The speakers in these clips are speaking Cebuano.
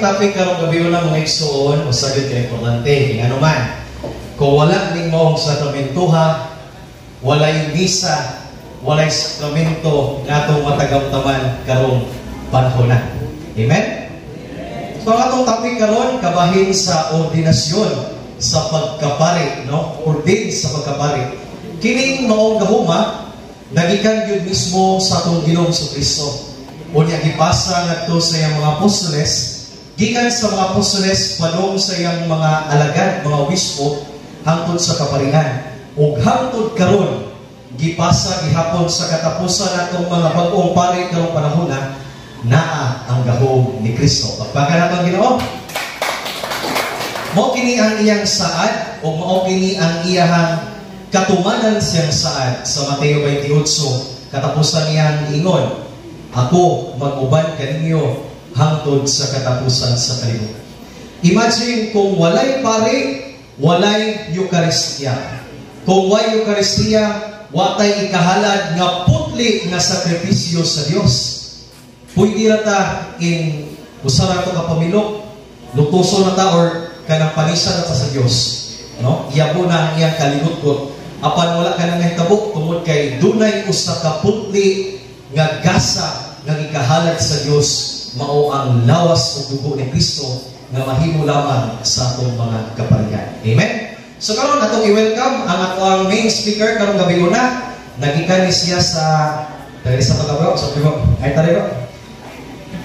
Topic karong gabi na, mga igsoon, usa gyud ka importante kay ngano man kung wala ning maong sakramentuha, walay misa, walay sakramento nga atong matagamtaman karong panahon na. Amen? So ang atong topic karon kabahin sa ordinasyon sa pagkapari, no? Ordained sa pagkapari. Kining maong gahuma nagikan gyud mismo sa atong Ginoong Kristo. Unya gipasa ngadto sa iyang mga apostoles, gikan sa mga apostoles padung sa iyang mga alagad, mga obispo, hangtod sa kaparian. Ug hangtod karon gipasa gihapon sa katapusan atong mga bag-ong pari karong panahona, naa ang gahom ni Kristo. Pagpakan nato ang Ginoo. Mao kini ang iyang saad o mao kini ang iyahang katumanan siyang saad sa Mateo 28, katapusan niyang ingon, "Ako mag-uban kaninyo hangtod sa katapusan sa kalibutan." Imagine kung walay pari, walay Eucharistia. Kung way Eucharistia, watay ikahalad nga putli nga sakripisyo sa Dios. Pwede ra ta in usa ra to ka pamilok, lutuso na ta or kanang panisan na ta sa Dios, no? Iyabo na ang iyang kaligot-got. Apan wala ka nang nahitabo tungod kay dunay usa ka putli nga gasa nga gikahalad sa Dios, mao ang lawas ug dugo ni Kristo nga mahimo lamang sa atong mga kaparian. Amen. So karon atong i-welcome ang atoang main speaker karong gabi una. Nagikan ni siya sa dali sa pagkabaw sa bro. Ay tali bro.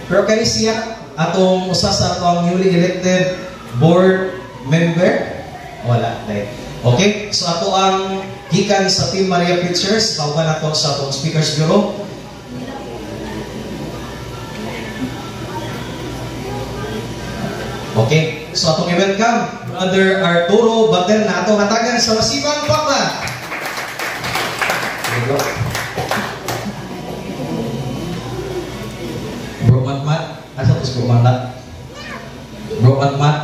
Pero kani siya atong usa sa atong newly elected board member. Wala dai. Okay, so ato ang gikan sa Team Maria Preachers, tawgan nato sa atong Speakers Bureau. Okay, so atong i-welcome Brother Arturo Baterna, atong hatagan sa masibang pakla. Bro. Bro Matmat, asa to si Bro Matmat? Bro Matmat.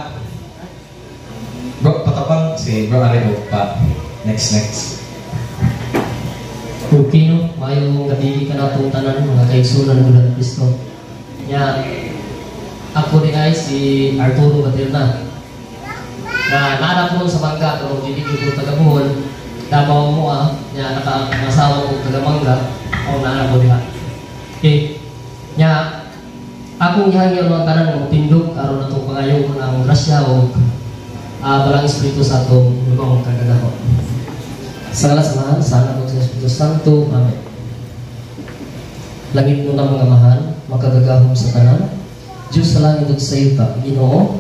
Bro, patapang si Bro Aribo pa. Next, next. Okay, no? Mayong gabi ka na itong tanan, mga kaigsunan ng Bulan Kristo. Nya, ako ni ay si Arturo Baterna. Na naarap ko sa Mangga, pero dili ko taga Bohol. Davao mo ah, nya naka-asawa ko taga Mangga, o naarap ko diha. Okay. Nya, akong gihangyo ang tanan nga motindog aron atong pangayo ng grasya o balang Espiritu sa atong lumang kagagahom. Sa ngalan sa Amahan, sa Anak ug sa Espiritu Santo. Amen. Langit mo na mga amahan, makagagahom sa tanan, Diyos sa langit ug sa yuta, Ginoo.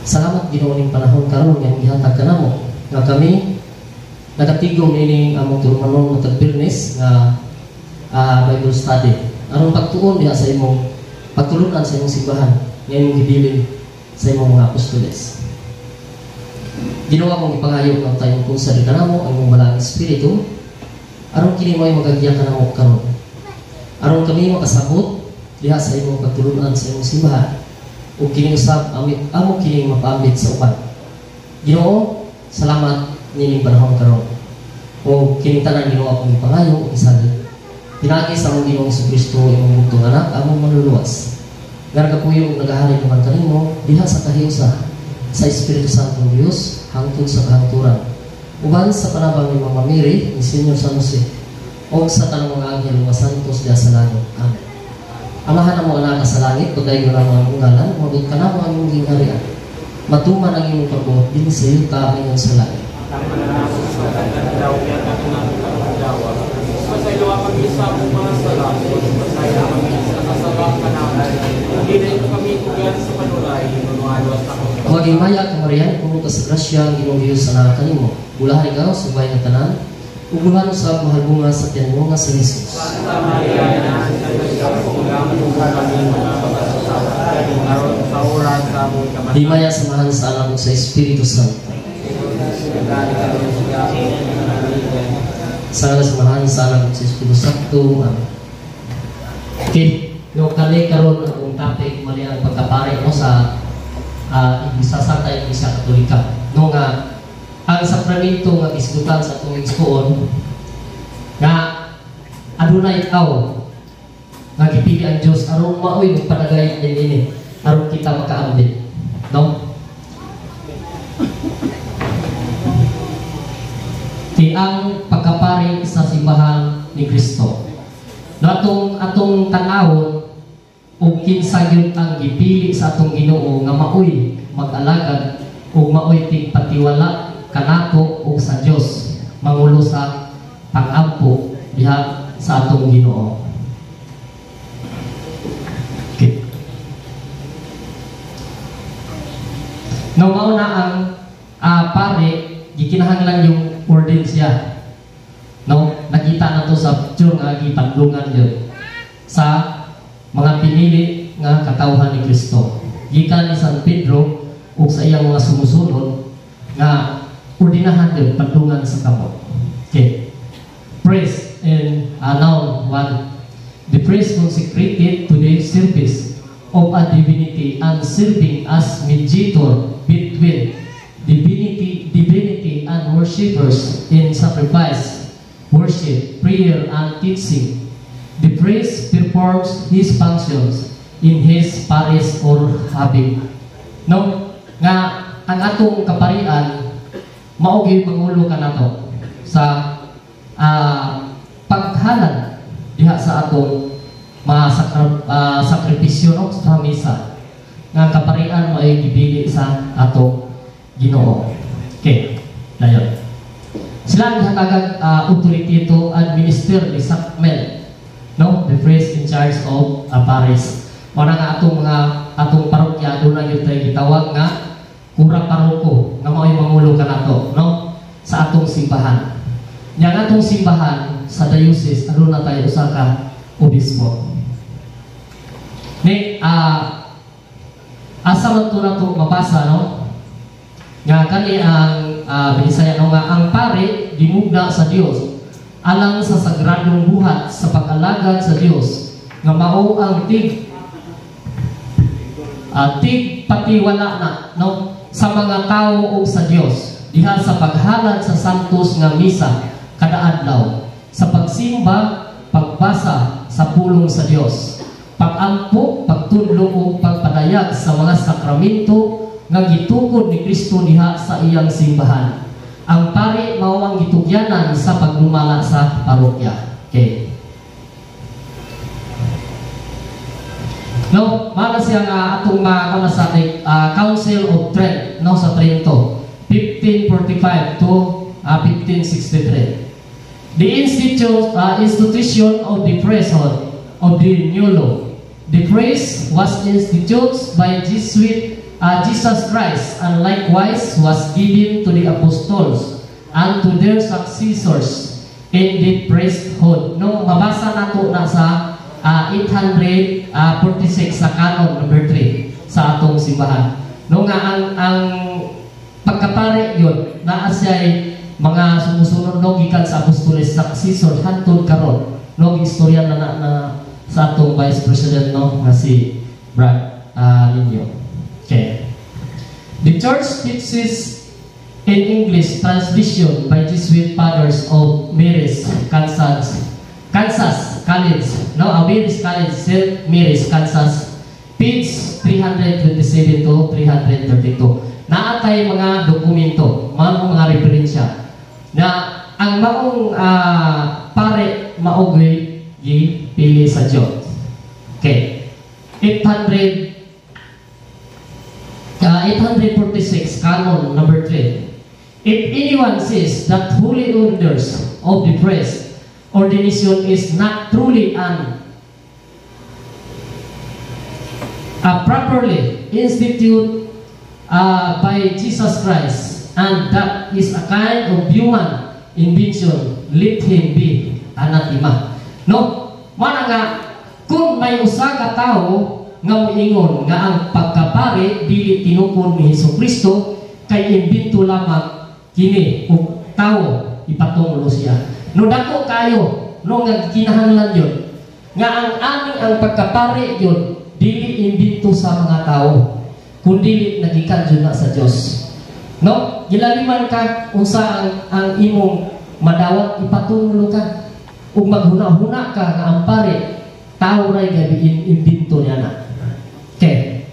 Salamat Ginoo ning panahon karon nga gihatag kanamo nga kami nagatigom nining among tulumanon matag Biyernes nga Bible study. Aron pagtuon diha sa imong pagtulunan sa imong simbahan nga imong gibilin sa imong mga apostoles. Ginoo, akong ipangayo nga tayong kung sa kanamo ang imong balaang espiritu aron kini mo'y magagiya kanamo karon. Aron kami makasabot diha sa imong pagtulunan sa imong simbahan ug kini usab amo kining mapaambit sa uban. Ginoo, salamat nining panahon karon. O kining tanan Ginoo akong ipangayo ug isalig. Pinaagi sa among Ginoong Kristo imong bugtong anak among manluluwas. Nga nagapuyo ug nagahari naman kanimo diha sa kahiusa sa Espiritu Santo Dios hangtod sa kahangturan. Uban sa panabang ni Mama Mary, ni Senyor San Jose, o sa tanang mga anghel mga santos diha sa langit. Amen. Amahan namo anak sa langit, pagdayon namo ang imong ngalan, moabot kanamo ang imong gingharian. Matuman ang imong pagbuot dinhi sa yuta ingon sa langit. Maging maya ka Maria, puno ka sa grasya ang Ginoong Diyos sa naa kanimo. Bulahan ikaw sa ubay nga tanan, ug bulahan usab mahal bunga sa tiyan mo nga si Jesus. Santa Maria, ina sa Diyos, Himaya samahan sa Anak ug sa Espiritu Santo. Sa ngalan sa Amahan, sa Anak ug sa Espiritu Santo. Amen. Okay, no kani karon akong topic man ang pagkapare mo sa Iglesia Santa Iglesia Katolika. No nga ang sakramento nga gisgutan sa atong igsuon nga adunay tawo nga gipili ang Dios aron maoy magpadagay niini. aron kita makaambit, no? Ti ang pagkapari sa simbahan ni Kristo. No, atong atong tan-awon ug kinsa gyud ang gipili sa atong Ginoo nga maoy mag-alagad ug maoy tigpatiwala kanato ug sa Dios, mangulo sa pag-ampo diha sa atong Ginoo. Okay. No, mao na ang pare, gikinahanglan yung ordain siya. No, nakita na to sa picture nga gipandungan yun sa mga pinili nga katawhan ni Kristo. Gikan ni San Pedro ug sa iyang mga sumusunod nga ordinahan yun, pandungan sa kamot. Okay. Priest in noun 1. The priest consecrated to the service of a divinity and serving as mediator between divinity and worshippers in sacrifice, worship, prayer, and teaching. The priest performs his functions in his parish or habit. No, nga ang atong kaparian mao gyud mangulo kanato sa paghalad diha sa atong mga sakripisyo, no, sa misa nga ang kaparian mo ay gibili sa atong Ginoo. Okay, dayon. Sila ang gihatagag authority to administer the sacrament, no, the priest in charge of a parish. Mao na nga atong mga atong parokya doon na gyud tay gitawag nga kura paroko nga mao'y mangulo kanato, no, sa atong simbahan. Nya ang atong simbahan sa diocese aduna tayo usa ka obispo. Ni asa man to nato mabasa, no? Nga kani ang Binisaya, no, nga ang pare gimugna sa Dios alang sa sagradong buhat sa pag-alagad sa Dios nga mao ang tig patiwala na, no, sa mga tawo ug sa Dios diha sa paghalad sa santos nga misa kada adlaw, sa pagsimba, pagbasa sa pulong sa Dios, pag-ampo, pagtudlo ug pagpadayag sa mga sakramento nga gitukod ni Kristo diha sa iyang simbahan. Ang pari mao ang gitugyanan sa pagnumala sa parokya. Okay. No, mao na siya nga atong mga sa Council of Trent, no, sa Trento, 1545 to 1563. The institution of the priesthood of the new law. The priest was instituted by Jesus Christ, and likewise was given to the apostles and to their successors in the priesthood. No, mabasa nato na sa 846 sa canon number 3 sa atong simbahan. No, nga ang pagkapare yun, naa siya'y mga sumusunod, no, gikan sa apostoles successor hantod karon, no, istorya na, na sa atong Vice President, no, nga si Brad Ninyo. Okay. The Church teaches in English translation by Jesuit Fathers of Mary's, Kansas College, no, Mary's College, St. Mary's, Kansas, page 327 to 332. Naatay mga dokumento, mga referensya na ang maong pare maogoy gipili sa Dios. Okay. 846 canon number 3. If anyone says that holy orders of the priest ordination is not truly and properly instituted by Jesus Christ, and that is a kind of human invention, let him be anathema. No, mana nga kung may usa ka tawo nga moingon nga ang pagkapare dili tinukod ni Hesus Kristo kay imbento lamang kini ug tawo ipatunglo siya. No, dako kayo, no, nga kinahanglan yun nga ang aming ang pagkapare yun dili imbento sa mga tao kundi nagikan jud na sa Dios. No, gilaliman ka unsa ang imong madawat, ipatunglo ka ug maghuna-huna ka nga ang pare tao ray gabi imbento niya na. Okay.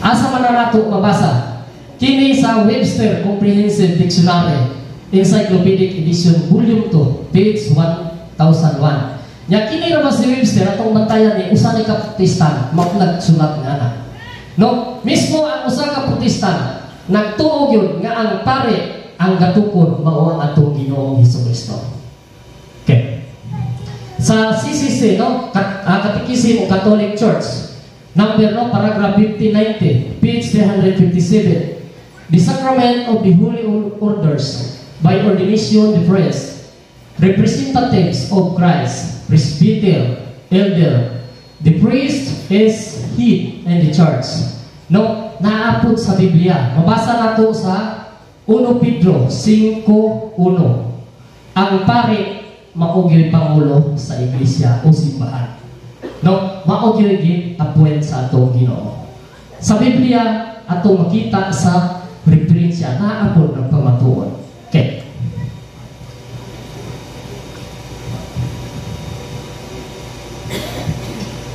Asa man na nato mabasa? Kini sa Webster Comprehensive Dictionary, Encyclopedic Edition, Volume 2, page 1001. Nya kini ra ba si Webster, atong bantayan ni usa ni ka Protestant mao nagsulat nga na. No, mismo ang usa ka Protestant nagtuo gyud nga ang pare ang gatukod mao ang atong Ginoong Hesukristo. Okay. Sa CCC, no, Catechism of Catholic Church, number, no, paragraph 5090, page 357. The sacrament of the holy orders, by ordination the priest, representatives of Christ, presbyter, elder. The priest is head in the church. No, naa pod sa Biblia. Mabasa nato sa 1 Pedro 5:1. Ang pare mao gyoy pangulo sa iglesia o simbahan. No, mao gyoy gi-appoint sa atong Ginoo. Sa Biblia atong makita sa referensya naa pod ng pamatuod. Okay.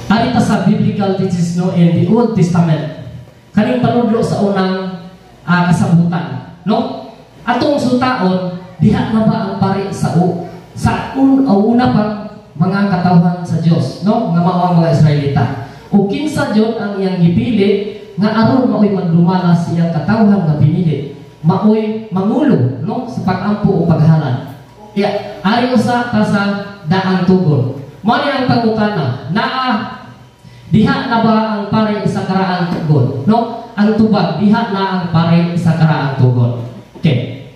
Ari ta sa biblical teachings, no, in the Old Testament. Kaning panudlo sa unang kasabutan, no? Atong sutaon, diha na ba ang pari sa u, sa un, o una pang mga katawhan sa Dios, no, nga mao ang mga Israelita? O kinsa jud ang iyang gipili nga aron maoy magdumala sa iyang katawhan nga pinili, maoy mangulo, no, sa pag-ampo o paghalad? Ya, ari usa ta sa daang tugon. Mao ni ang pangutana, naa diha na ba ang pare sa karaang tugon? No? Ang tubag, diha na ang pare sa karaang tugon. Okay.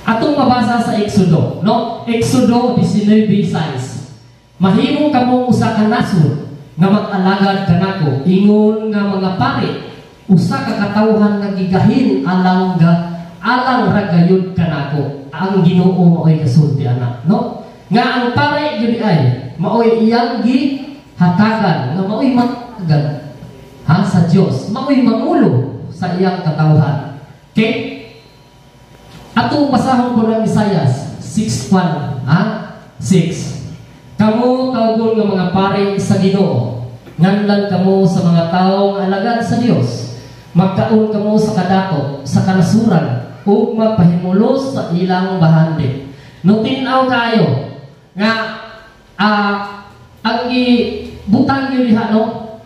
Atong mabasa sa Exodo, no? Exodo 19:6. Mahimo kamo usa ka nasod nga mag-alagad kanako, ingon nga mga pare, usa ka katawhan nga gigahin alang ga alang ra gayud kanako. Ang Ginoo maoy kasulti ana, no? Nga ang pare gyud ay maoy iyang gihatagan nga maoy matagan ha sa Dios, maoy mangulo sa iyang katawhan. Okay? Atong basahon ko ng Isaias 6:1 ha 6. Kamo tawgon nga mga pare sa Ginoo, nganlan kamo sa mga tawo nga alagad sa Dios. Magkaon kamo sa kadako sa kanasuran ug magpahimulos sa ilang bahandi. No, tin-aw kayo nga ang gibutang gyud diha, no,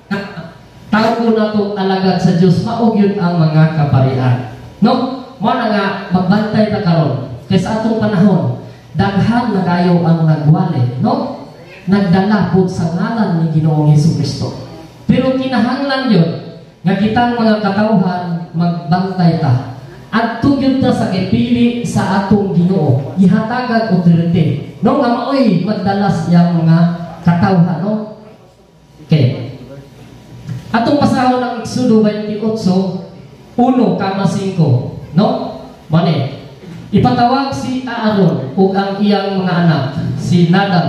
tawgon nato alagad sa Dios, mao gyud ang mga kaparian, no? Mao na nga magbantay ta karon kay sa atong panahon daghan na kayo ang nagwali, no, nagdala pud sa ngalan ni Ginoong Hesukristo. Pero kinahanglan yun nga kitang mga katawhan magbantay ta. Adto gyud ta sa gipili sa atong Ginoo, gihatagan authority, no, nga maoy magdala sa iyang mga katawhan, no? Okay. Atong basahon ang Exodo 28:1-5, no? Mane, ipatawag si Aaron ug ang iyang mga anak, si Nadab,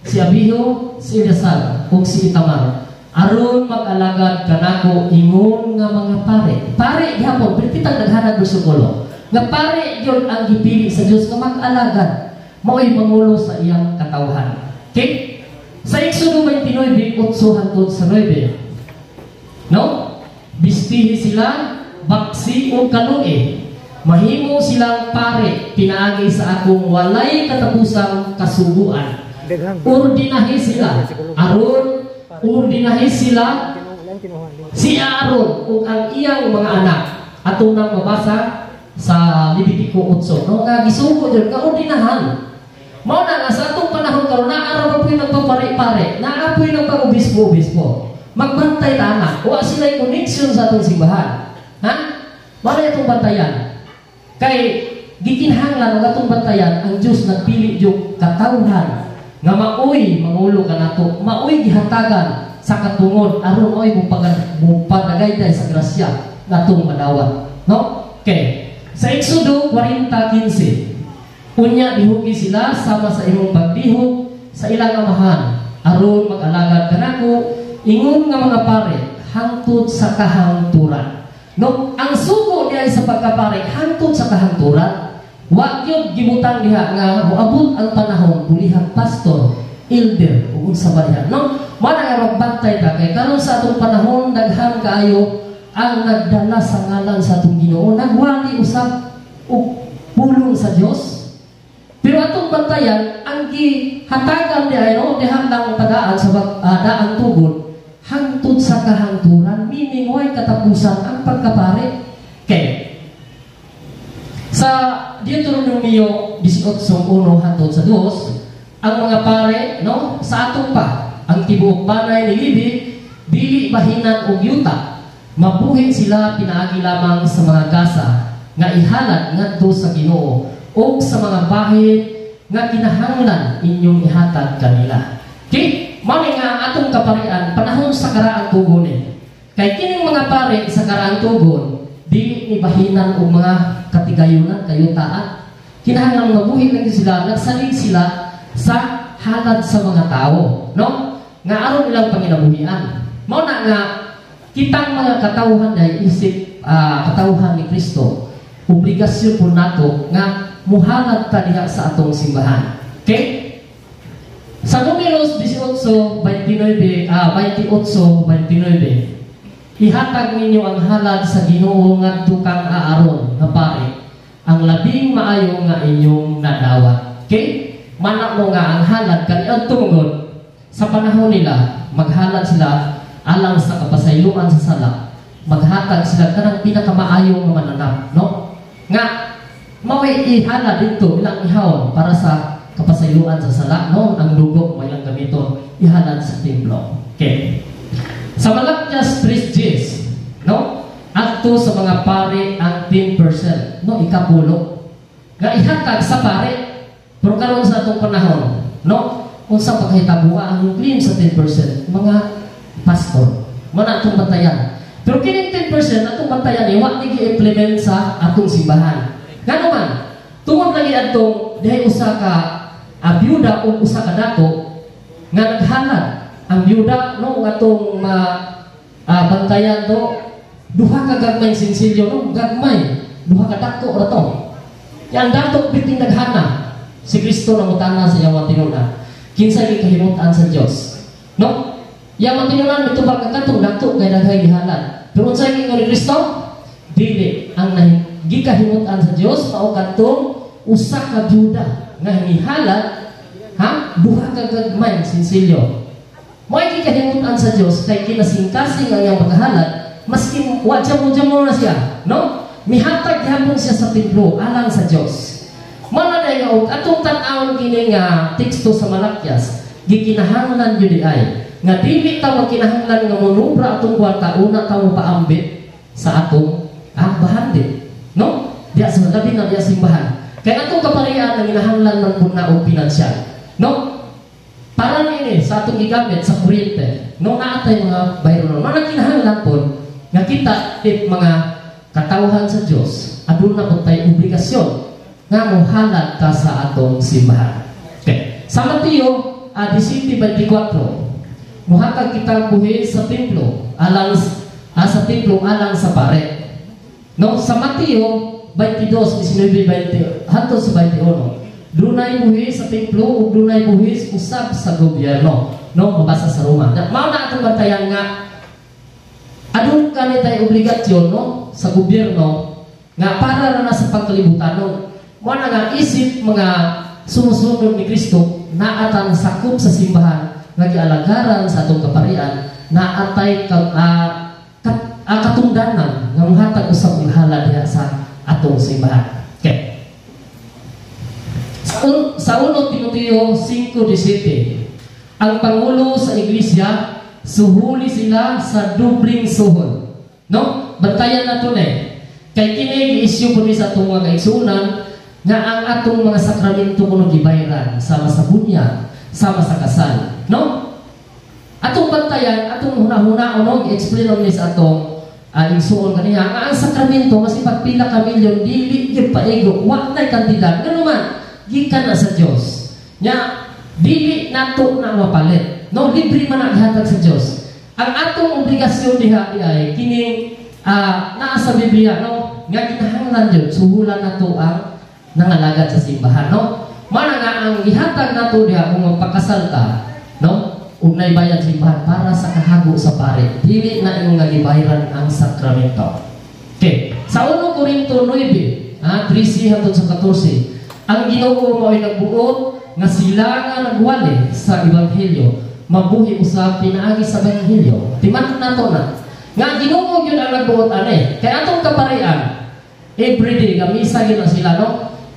si Abihu, si Eleazar ug si Itamar, aron mag-alagad kanako ingon nga mga pare. Pare gihapon, pero kitang naghanag bersikulo. Nga pare gyud ang gipili sa Dios nga mag-alagad, maoy mangulo sa iyang katawhan. Okay? Sa Exodo 29:8-9, no? Bistihi sila, baksi o kaluoy. Mahimo silang pare pinaagi sa akong walay katapusang kasuguan. Ordinahi sila, aron ordinahi sila si Aaron ug ang iyang mga anak. Atong nang mabasa sa Levitico 8, no, nga gisugo jud nga ordinahan. Mao na nga sa atong panahon karon naa ra po'y nagpapare-pare, naa po'y nagpangobispo-obispo. Magbantay ta ana, wa sila connection sa atong simbahan. Ha? Mao na itong bantayan. Kay gikinahanglan og atong bantayan ang Dios nagpili jud katawhan nga maoy mangulo kanato, maoy gihatagan sa katungod aron maoy mupadagayday sa grasya natong madawat, no? Okay. Sa Exodo 40:15, unya dihugi sila sama sa imong pagdihog sa ilang amahan aron mag-alagad kanako ingon nga mga pare hangtod sa kahangturan. No, ang sugo niya sa pagkapare hangtod sa kahangturan. Wa gyud gibutang diha nga moabot ang panahon pulihang pastor elder ug unsa ba diha, no? Mao na nga magbantay ta kay karon sa atong panahon daghan kaayo ang nagdala sa ngalan sa atong Ginoo, nagwali usab og pulong sa Dios. Pero atong bantayan ang gihatagan diha, no, diha lang padaan sa daang tugon hangtod sa kahangturan, meaning way katapusan ang pagkapare. Kay sa Deuteronomio 18:1 hangtod sa 2, ang mga pare, no, sa atong pa ang tibuok banay ni Levi dili bahinan og yuta, mabuhi sila pinaagi lamang sa mga gasa nga ihalad ngadto sa Ginoo ug sa mga bahin nga kinahanglan inyong ihatag kanila. Okay? Mao ni nga atong kaparian panahon sa karaang tugon ni. Kay kining mga pare sa karaang tugon dili ni bahinan og mga katigayunan, kayutaan. Kinahanglan mabuhi lang sila, nagsalig sila sa halad sa mga tao, no? Nga aron ilang panginabuhian. Mao na nga kitang mga katawhan dahil isip katawhan ni Kristo, obligasyon po nato nga muhalad ta diha sa atong simbahan. Okay? Sa Numeros 18:29, 28:29, ihatag ninyo ang halad sa Ginoo ngadto kang Aaron nga pare, ang labing maayo nga inyong nadawat. Okay? Mana mo nga ang halad kaniadto mangod sa panahon nila, maghalad sila alang sa kapasayloan sa sala. Maghatag sila kanang pinakamaayo nga mananap, no? Nga mao'y ihalad dito ilang ihawon para sa kapasayloan sa sala, no? Ang dugo mo ilang gamiton ihalad sa templo. Okay. Sa Malakias 3:10, no? Adto sa mga pare ang 10%, no? Ikapulo. Nga ihatag sa pare, pero karon sa atong panahon, no? Unsa pagkahitabuha ang claim sa 10%? Mga pastor. Mo na atong bantayan. Pero kining 10% atong bantayan ni wa ni gi-implement sa atong simbahan. Ngano man? Tungod lagi adtong dihay usa ka byuda o usa ka dato nga naghalad. Ang byuda, no, atong ma bantayan do duha ka gagmay sinsilyo, no, gagmay, duha ka dato ra to. Yang dato biting naghana, si Kristo nangutana sa iyang tinunan. Kinsa gikahimutan sa Dios? No? Yang tinunan mitubag ka katong dato kay daghay gihalad. Pero unsay giingon ni Kristo? Dili ang gikahimutan sa Dios mao kadtong usa ka byuda nga gihalad, ha, duha ka gagmay sinsilyo. Mo'y gikahimutan sa Dios kay kinasingkasing ang iyang pagkahalad, maski wa jamo-jamo na siya, no? Mihatag gihapon siya sa templo alang sa Dios. Mao na nga og atong tan-awon kini nga teksto sa Malakias, gikinahanglan gyud ay nga dili ta magkinahanglan nga monobra atong kwarta, una ta mo paambit sa atong bahandi, no? Diya sa labi na diya simbahan. Kay atong kaparian ang ginahanglan man pud na og pinansyal, no? Para niini sa atong gigamit sa kuryente, no, naatay mga bayronon. Mao na kinahanglan pud nga kita tip mga katawhan sa Dios, aduna pud tay obligasyon nga mohalad ta sa atong simbahan. Okay. Sa Mateo 17:24, muhatag kita buhi sa templo alang sa templo alang sa pare. No, sa Mateo 22:19-20 hangtod sa 21, dunay buhi sa templo ug dunay buhis usab sa gobyerno, no, mabasa sa Roma. Na, mao na atong bantayan nga adun kani tay obligasyon, no, sa gobyerno nga para ra na sa pagkalibutan, no. Mao na nga isip mga sumusunod ni Kristo naatang sakop sa simbahan nga gialagaran sa atong kaparian, naatay katungdanan nga mohatag usab og halad diha sa atong simbahan. Okay. Sa 1 Timoteo 5:17, ang pangulo sa iglesia suhuli sila sa dubling suhol. No? Bantayan na to ni. Kay kini gi-issue po ni sa atong mga kaigsuonan nga ang atong mga sakramento kuno gibayran sama sa bunyag, sama sa kasal, no? Atong bantayan, atong hunahuna no, i-explain ni sa atong igsuon kaniya nga ang sakramento kasi pagpila ka milyon dili gyud paigo, wa nay kantidad. Ngano man gikan na sa Dios. Nya dili nato na mapalit, no? Libre man ang gihatag sa Dios. Ang atong obligasyon diha ay kining naa sa Biblia, no, nga kinahanglan gyud suhulan nato ang nangalagad sa simbahan, no? Mana nga ang gihatag nato diha kung magpakasal ka, no? Ug nay bayad simbahan para sa kahago sa pare. Dili na imong nga gibayaran ang sakramento. Okay. Sa 1 Korinto 9, 13 hangtod sa 14, ang Ginoo mao'y nagbuot nga sila nga nagwali sa ebanghelyo, mabuhi usab pinaagi sa ebanghelyo. Timan nato na. Nga ang Ginoo gyud ang nagbuot ani. Kay atong kaparian, everyday nga misa gyud na sila, no?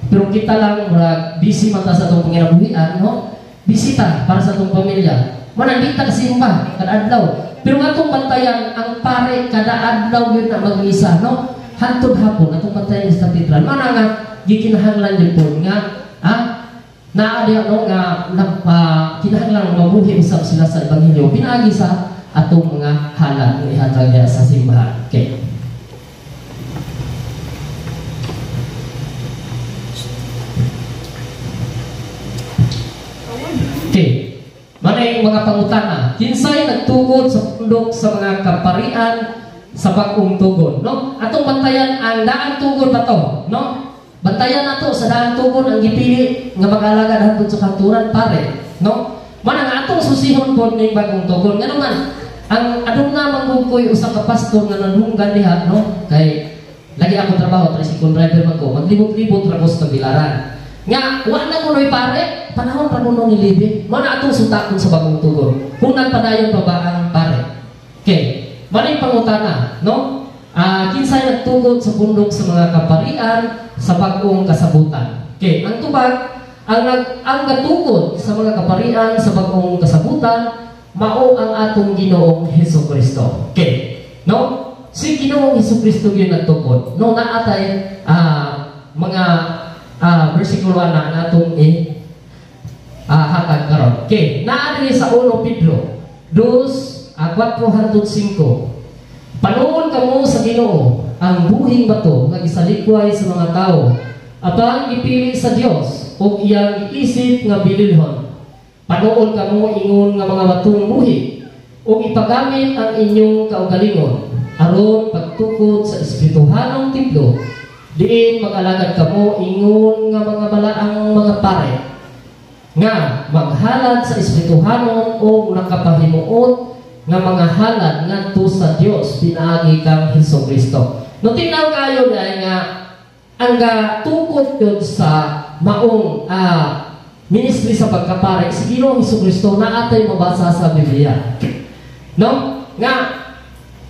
Pero kita lang murag busy man ta sa atong panginabuhian, no? Busy ta para sa atong pamilya. Manang di ta kasimba kada adlaw. Pero nga atong bantayan ang pare kada adlaw gyud na magmisa, no? Hantod hapon atong bantayan sa katedral. Mana nga gikinahanglan gyud pud nga naa diha, no, nga kinahanglan mabuhi usab sila sa ebanghelyo pinaagi sa atong mga halad nga ihatag diha sa simbahan. Okay. Okay. Manay mga pangutana, kinsay nagtukod sa pundok sa mga kaparian sa bag-ong tugon, no? Atong bantayan ang daang tugon ba to, no? Bantayan nato sa daang tugon ang gipili nga mag-alagad hangtod sa kanturan pare, no? Mana nga atong susihon pod ning bag-ong tugon. Ngano man ang aduna manggugkoy usa ka pastor nga nanunggan diha, no? Kay lagi akong trabaho, tricycle driver man ko, maglibot-libot ra ko sa Tagbilaran. Nga wa na kunoy pare, panahon ra kuno ni Libi. Mana atong sutakon sa bagong tugon. Kung nagpadayon pa ba ang pare? Okay. Maning pangutana, no? Kinsay nagtugot sa pundok sa mga kaparian sa bag-ong kasabutan? Okay, ang tubag ang gatukod sa mga kaparian sa bag-ong kasabutan mao ang atong Ginoong Hesukristo. Okay. No? Si Ginoong Hesukristo gyud nagtukod. No, naatay mga versikulo na natong hatag karon. Okay, naa diri sa 1 Pedro 2 4 hangtod 5. Panuon kamo sa Ginoo ang buhing bato nga gisalikway sa mga tawo, apan gipili sa Dios ug iyang giisip nga bililhon. Panuon kamo ingon nga mga batong buhi ug ipagamit ang inyong kaugalingon aron pagtukod sa espirituhanong templo, diin mag-alagad kamo ingon nga mga balaang mga pare nga maghalad sa espirituhanon o nakapahimuot nga mga halad ngadto sa Dios pinaagi kang Hesukristo. No, tinaw kayo dahil nga ang gatukod yun sa maong ministry sa pagkapare si Ginoong Hesukristo na atay mabasa sa Biblia. No? Nga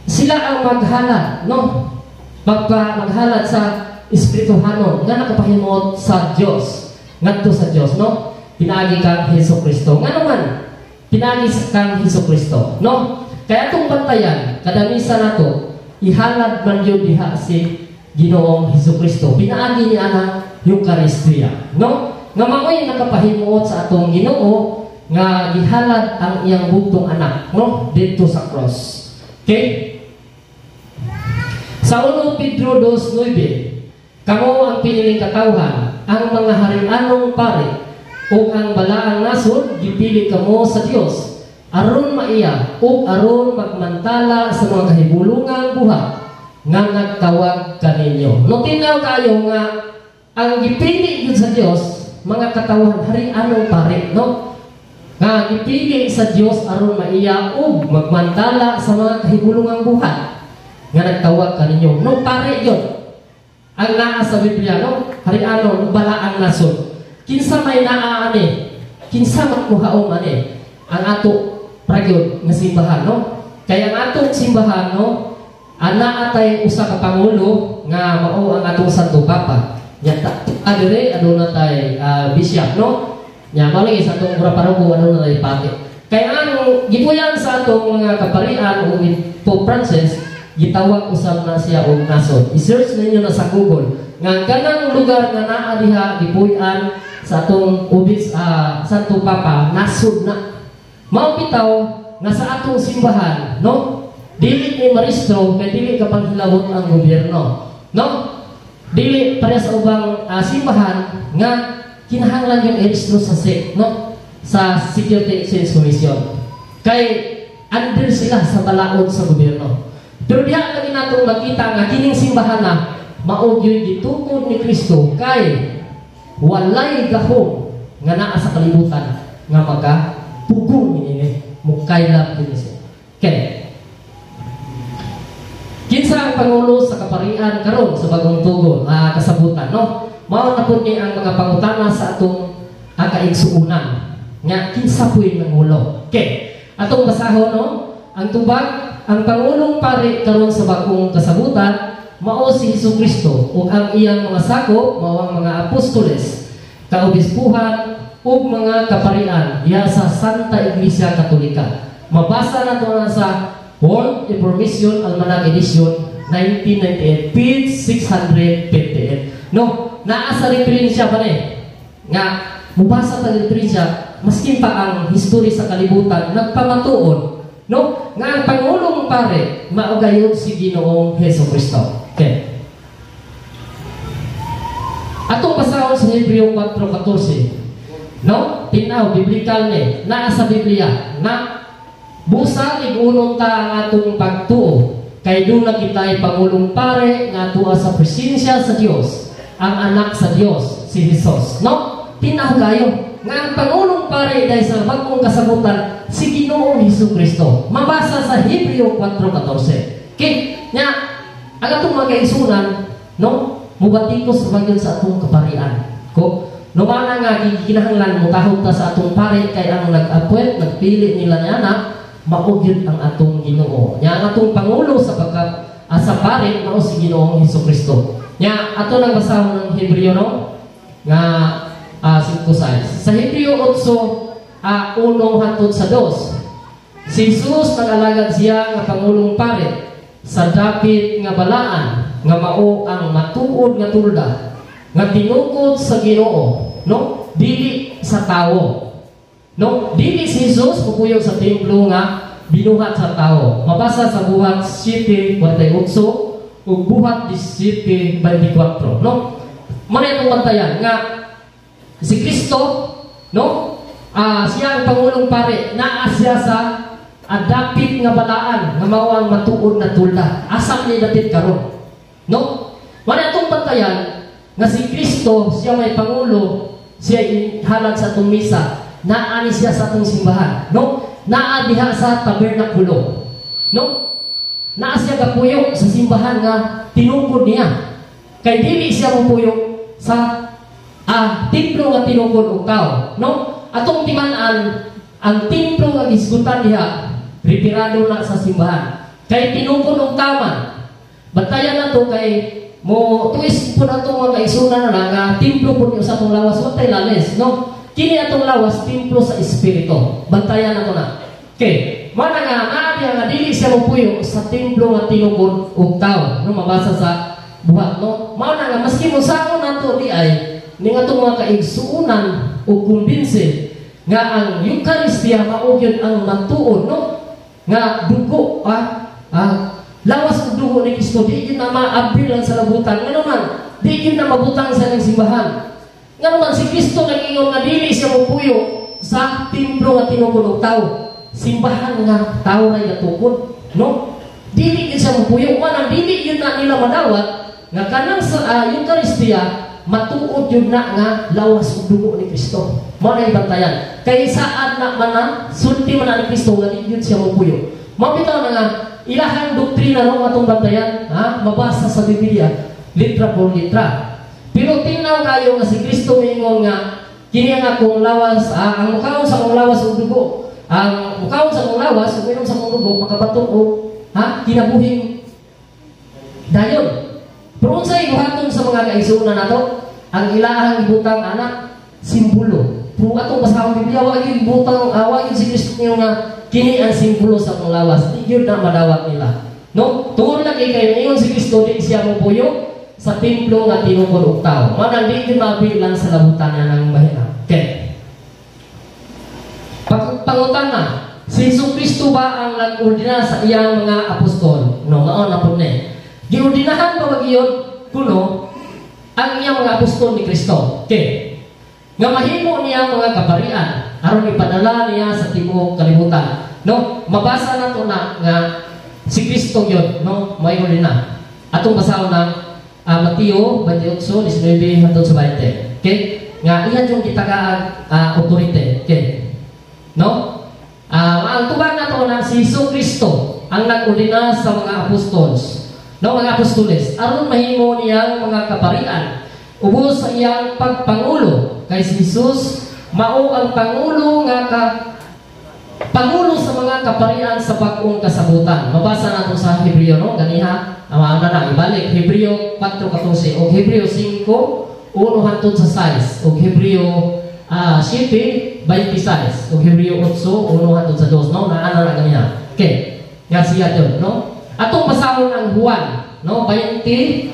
sila ang maghalad, no? Maghalad sa espirituhanon nga nakapahimuot sa Dios ngadto sa Dios, no? Pinaagi kang Hesukristo. Ngano man pinaagi kang Hesukristo, no? Kaya atong bantayan kadamisa nato ihalad man yun diha si Ginoong Hesukristo pinaagi niya ang Eukaristiya, no? Nga maoy nakapahimuot sa atong Ginoo nga gihalad ang iyang bugtong anak, no, didto sa cross. Okay? Sa 1 Pedro 2:9, kamo ang piniling katawhan, ang mga harianong pare ug ang balaang nasod, gipili kamo sa Dios aron maiya ug aron magmantala sa mga kahibulungang buhat nga nagtawag kaninyo. No, tinaw kayo nga ang gipili gyud sa Dios mga katawhan, harianong pare, no? Nga gipili sa Dios aron maiya ug magmantala sa mga kahibulungang buhat nga nagtawag kaninyo. No, pare yun ang naa sa Biblia, no? Harianon ug balaang nasod. Kinsa may naa ani? Kinsa makuhaom ani? Ang ato pragyod nga simbahan, no? Kaya ang atong simbahan, no, ana atay usa ka pangulo nga mao ang atong Santo Papa. Nya adire aduna tay bishop, no? Nya mao lagi sa atong mura paroko aduna tay pati. Kaya ang gipuyan sa atong mga kaparian o ni Pope Francis, gitawag usab na siya og nasod. I-search ninyo na sa Google nga kanang lugar nga naa diha gipuy-an sa atong ubis Santo Papa, nasod na. Mao bitaw nga sa atong simbahan, no, dili ni maristro kay dili ka panghilabot ang gobyerno, no? Dili pareha sa ubang simbahan nga kinahanglan yung i-restro sa SEC, no, sa Security Exchange Commission. Kay under sila sa balaod sa gobyerno. Pero diha lagi natong makita nga kining simbahan na mao gyud gitukod ni Kristo kay walay gahom nga naa sa kalibutan nga maka pugong ini mukaylap din siya. Okay. Kinsa ang pangulo sa kaparian karon sa Bagong Tugon, kasabutan, no? Mao na pud ni ang mga pangutana sa atong kaigsuonan nga kinsa puy nangulo. Okay. Atong basahon, no? Ang tubag, ang pangulong pari karon sa Bagong Kasabutan mao si Hesus Kristo ug ang iyang mga sakop mao ang mga apostoles, kaobispuhan ug mga kaparian diha sa Santa Iglesia Katolika. Mabasa nato na sa World Information Almanac Edition 1998, page 658. No, naa sa referensya ba ni? Nga mubasa ta referensya, maskin pa ang history sa kalibutan nagpamatuod, no, nga ang pangulong pare mao gayud si Ginoong Hesus Kristo. Okay. Atong basahon sa Hebreo 4:14. No? Tinaw, biblical ni. Naa sa Biblia na busa lig-unon ta ang atong pagtuo kay duna kita'y pangulong pare nga tuwa sa presensya sa Dios, ang anak sa Dios, si Jesus. No? Tinaw kayo nga ang pangulong pare dahil sa Bagong Kasabutan si Ginoong Hesus Kristo. Mabasa sa Hebreo 4:14. Okay? Nya ang atong mga kaigsuonan, no, mubatikos sa bagyon sa atong kaparian. Ko no, mana nga gikinahanglan motahod ta sa atong pare kay ang nag-appoint, nagpili nila niya na mao gyud ang atong Ginoo. Nya ang atong pangulo sa pagka sa pare mao si Ginoong Hesus Kristo. Nya ato nang basahon ng Hebreo, no, nga 5:6. Sa Hebreo 8 1 hangtod sa 2. Si Jesus nag-alagad siya nga pangulong pare sa dapit nga balaan nga mao ang matuod nga tulda nga tinukod sa Ginoo, no, dili sa tawo. No, dili si Jesus mupuyo sa templo nga binuhat sa tao. Mabasa sa Buhat 7:48 ug Buhat 17:24, no? Mao na itong bantayan nga si Kristo, no, siya ang pangulong pare, naa siya sa adapit nga balaan nga mao ang matuod na tulda. Asa ni dapit karon, no? Wala itong bantayan nga si Kristo siya may pangulo, siya halag sa atong misa, naa ni siya sa atong simbahan, no? Naa diha sa tabernakulo, no? Naa siya kapuyo sa simbahan nga tinukod niya. Kay dili siya mopuyo sa templo nga tinukod og tao, no? Atong timan-an ang templo nga gisgutan diha retirado na sa simbahan. Kay tinukod og tama. Bantayan na to kay mo tuis po na itong mga kaigsuonan na nga templo po niyo sa atong lawas, wa tay lalis, no? Kini atong lawas templo sa espiritu. Bantayan na to na. Okay, mana nga naa diha nga dili siya mopuyo sa templo nga tinukod og tao, no? Mabasa sa Buhat, no? Mao na nga maski mo sako nato di ay ning atong mga kaigsuonan ug kumbinse nga ang Eucharistia mao gyud ang matuod, no, nga dugo, lawas ug dugo ni Kristo, di gyud na maabil ang sa labutan. Ngano man di gyud na mabutang sa inyong simbahan? Ngano man si Kristo nag-ingon nga dili siya mopuyo sa templo nga tinukod og tao, simbahan nga tao ra gatukod, no? Dili gyud siya mopuyo. Manang dili gyud na nila madawat nga kanang sa Eucharistia matuod yun na nga lawas ug dugo ni Kristo. Mao na ibantayan. Kay saan na man na sulti man na ni Kristo nga di gyud siya mopuyo. Mao bitaw na nga ilahang doktrina, no, atong bantayan, ha, mabasa sa Biblia litra por litra. Pero tingnan kayo nga si Kristo miingon nga kini ang akong lawas, ang mukaon sa akong lawas ug dugo. Ang mukaon sa akong lawas ug minom sa akong dugo makabaton og kinabuhing dayon. Pero unsay buhaton sa mga kaigsuonan nato? Ang ilahang ibutang anak simbolo. Pero atong basahon Biblia, wa gyud butang, wa gyud si Kristo niyo nga kini ang simbolo sa akong lawas. Di gyud na madawat nila. No? Tungod lagi kay ingon si Kristo di siya mopuyo sa templo nga tinukod og tao. Manang di gyud mabilang sa labutan nga nang bahina. Okay. Pangutana, si Hesus Kristo ba ang nag-ordina sa iyang mga apostol? No, mao na pud ni. Giordinahan pa magyod kuno ang iyang mga apostol ni Kristo. Okay. Nga mahimo niya mga kaparian aron ipadala niya sa tibuok kalibutan. No, mabasa nato na nga si Kristo gyud, no, may ordina. Atong basahon ng Mateo 28:19 hangtod sa 20. Okay? Nga iya yung gitagaag authority. Okay. No? Ang tubag nato na si Hesus Kristo ang nag-ordina sa mga apostols. No, mga apostoles, aron mahimo niyang mga kaparian ubos sa iyang pagpangulo, kay si Jesus mao ang pangulo nga ka pangulo sa mga kaparian sa bag-ong kasabutan. Mabasa nato sa Hebreo, no? Ganiha, ang na na ibalik Hebreo 4:14 o Hebreo 5:1 hangtod sa 6 o Hebreo 7:26 o Hebreo 8:1 hangtod sa 2, no? Naana na ganiha. Okay. Nga siya doon, no? Atong basahon ang Juan, no? 20:21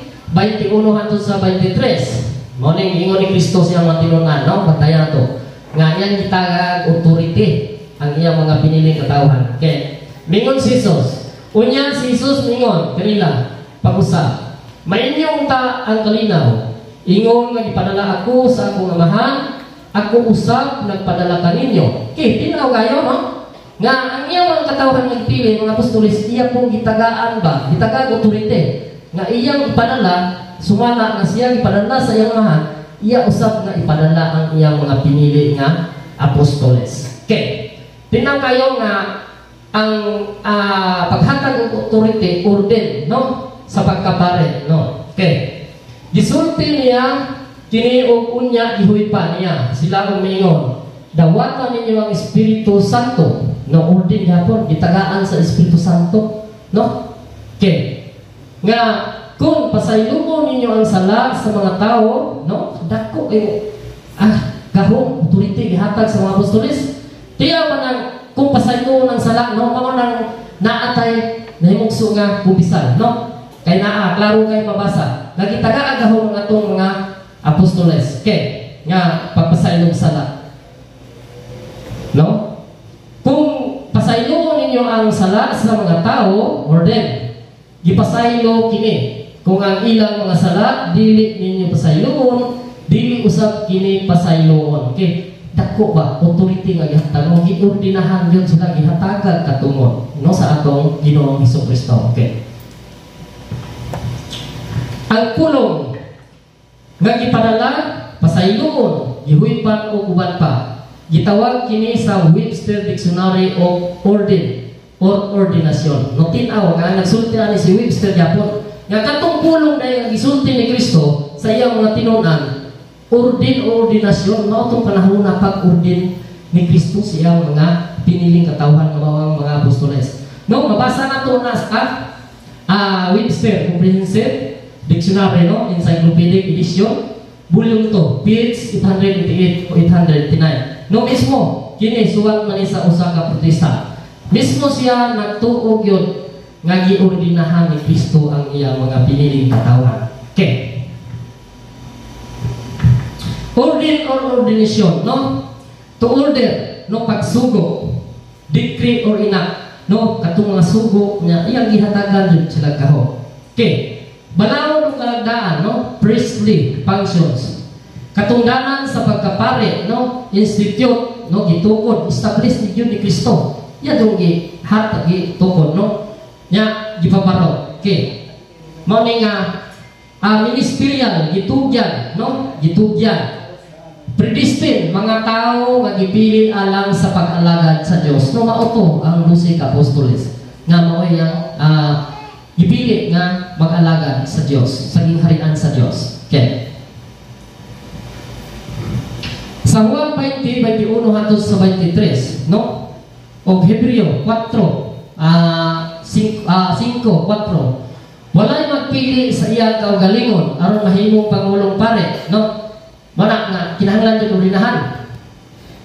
hangtod sa 23. Mao ning ingon ni Kristo siyang mga tinunan, no? Bantayan nato. Nga iyang gitagag authority ang iyang mga piniling katawhan. Okay. Mingon si Jesus. Unya si Jesus mingon kanila pag-usab. Mainyong ta ang kalinaw. Ingon nga gipadala ako sa akong Amahan, ako usab nagpadala kaninyo. Okay, tinaw kayo, no? Nga ang iyang mga katawhan nagpili, mga apostoles, iya pong gitagaan ba? Gitagaan authority. Nga iyang ipadala, sumala nga siya ipadala sa iyang Amahan, iya usab nga ipadala ang iyang mga pinili nga apostoles. Okay. Tinaw kayo nga ang paghatag og authority, orden, no? Sa pagkapare, no? Okay. Gisulti niya kini og unya gihuypa niya sila og miingon, "Dawatan ninyo ang Espiritu Santo," no? Orden gyapon, gitagaan sa Espiritu Santo, no? Okay. Nga kung pasaylumon ninyo ang sala sa mga tao, no? Dako eh gahom, authority gihatag sa mga apostoles. Tiyaw man ang kung pasaylumon ang sala, no? Mao nang naatay nahimugso nga kumpisal, no? Kay naa klaro kay mabasa. Nagitaga gahom ang atong mga apostoles. Okay, nga pagpasaylom sala. No? Kung pasaylumon ninyo ang sala sa mga tao, orden, gipasaylo kini. Kung ang ilang mga sala dili ninyo pasaylumon, dili usab kini pasayloon. Okay. Dako ba authority nga gihatag mo, giordinahan yun sila, gihatagag katungod, no, sa atong Ginoong Hesus Kristo. Okay. Ang pulong nga gipadala, pasaylumon, gihuypan o uban pa. Gitawag kini sa Webster Dictionary of Orden or Ordinasyon. No, tin-aw nga nagsulti ani si Webster gyapon nga katong pulong na nga gisulti ni Kristo sa iyang mga tinunan, orden o ordinasyon, mao tong panahon na pag-orden ni Kristo sa iyang mga piniling katawhan nga mao ang mga apostoles. No, mabasa nato na sa Webster Comprehensive Dictionary, no, Encyclopedic Edition, Volume 2, page 888 o 889. No, mismo kini suwat man ni sa usa ka protesta. Mismo siya nagtuo gyud nga giordinahan ni Kristo ang iyang mga piniling katawhan. Okay. Orden or ordination, no? To order, no, pagsugo, decree or enact, no, katong mga sugo niya iyang gihatagan jud sila kaho. Okay. Balaod og kalagdaan, no? Priestly functions. Katungdanan sa pagkapare, no? Institute, no? Gitukod, establish ni gyud ni Kristo. Iya dong gihatag, gitukod, no? Nya gipabaro. Okay. Mao ni nga ministerial, gitugyan, no? Gitugyan. Predestined, mga tao nga gipili alang sa pag-alagad sa Dios. No, mao to ang 12 ka apostoles nga mao yang gipili nga mag-alagad sa Dios, sa gingharian sa Dios. Okay. Sa Juan 20:21 hangtod sa 23, no? Og Hebreo 4, 5, 4. Walay magpili sa iyang kaugalingon aron mahimong pangulong pare, no? Mana nga kinahanglan jud ordinahan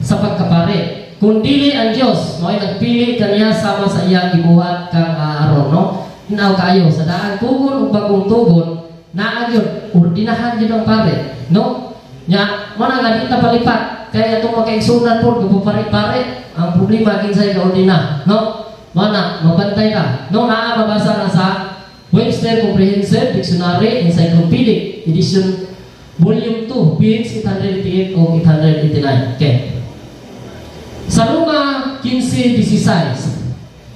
sa pagkapare. Kung dili ang Dios mao'y nagpili kaniya sama sa iyang gibuhat kang Aaron, no? Inaw kayo sa daang tugon ug bagong tugon, naa gyud ordinahan gyud ang pare, no? Nya mana nga di ta palipat kay atong makaigsunan pod pare-pare ang problema kinsay ka ordina, no? Mana mabantay ka, no? Naa mabasa na sa Webster Comprehensive Dictionary Encyclopedic Edition Volume 2, page 888 o 889. Okay. Sa Roma 15:16,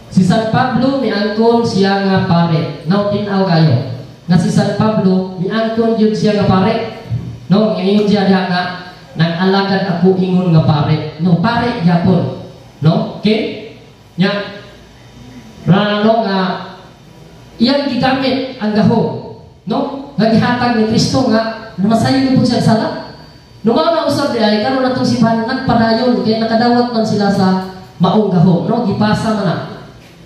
si San Pablo miangkon siya nga pare. No, tin-aw kayo. Nga si San Pablo miangkon yun siya nga pare. No, ngingon siya diha nga Nag-alagad ako ingon nga pare, no? Pare gyapon, no? Okay, nya rano nga iyang gigamit ang gahom, no, nga gihatag ni Kristo nga namasaylo pud siya sa sala, no? Mao na usab di ay karon atong simbahan nagpadayon kay nakadawat man sila sa maong gahom, no? Gipasa man na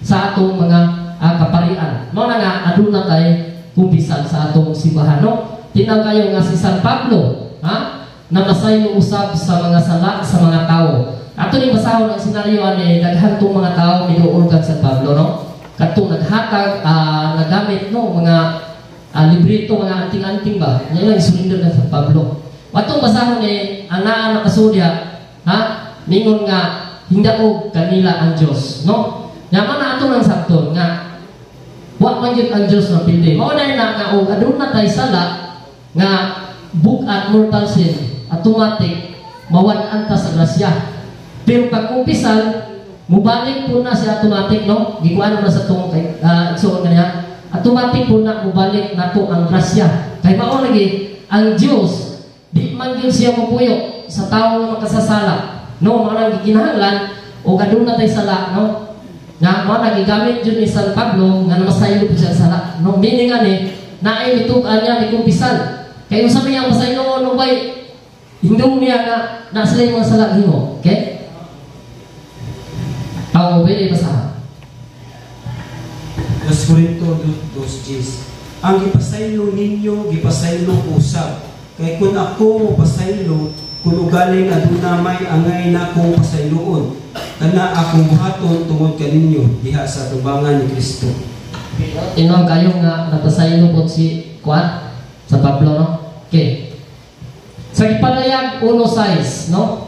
sa atong mga kaparian. Mao na nga aduna kay kumpisal sa atong simbahan, no? Tinaw kayo nga si San Pablo, ha, namasaylo usab sa mga sala sa mga tao. Ato ning basahon ang senaryo ani. Daghan tong mga tao miduol kang San Pablo, no? Kadtong naghatag, nagamit, no, mga librito, mga anting-anting ba nya lang surrender kang San Pablo. Atong basahon ni ang naa nakasudya, ha, ningon nga hindaog kanila ang Dios, no? Nya man na ato nang sabton nga wa man gyud ang Dios na pildi. Mao na na nga og aduna tay sala nga bug-at, mortal sin, automatic mawad-an ta sa grasya. Pero pag kumpisal, mubalik po na siya automatic, no? Gikuan na sa tong kay igsoon kaniya. Automatic po na mubalik nato ang grasya. Kay mao lagi ang Dios, di man gyud siya mopuyo sa tawo nga makasasala. No, mao nang gikinahanglan og aduna tay sala, no? Nga mao na gigamit jud ni San Pablo nga namasaylo po siya sa sala. No, meaning ani naay mitug-an niya ni kumpisal. Kay unsa may ang masaylo, no, bay hindong niya nga na sila yung mga sala himo. Okay? Ang pwede basahan. 2 Corinto 2:10. Ang gipasaylo ninyo, gipasaylo ko usab. Kay kun ako mopasaylo, kun ugaling aduna may angay na akong pasayloon, kana akong buhaton tungod kaninyo diha sa tubangan ni Kristo. Tinuod kayo nga napasaylo po si Kuan sa Pablo, no? Okay. Sa gipadayag 1:6, no?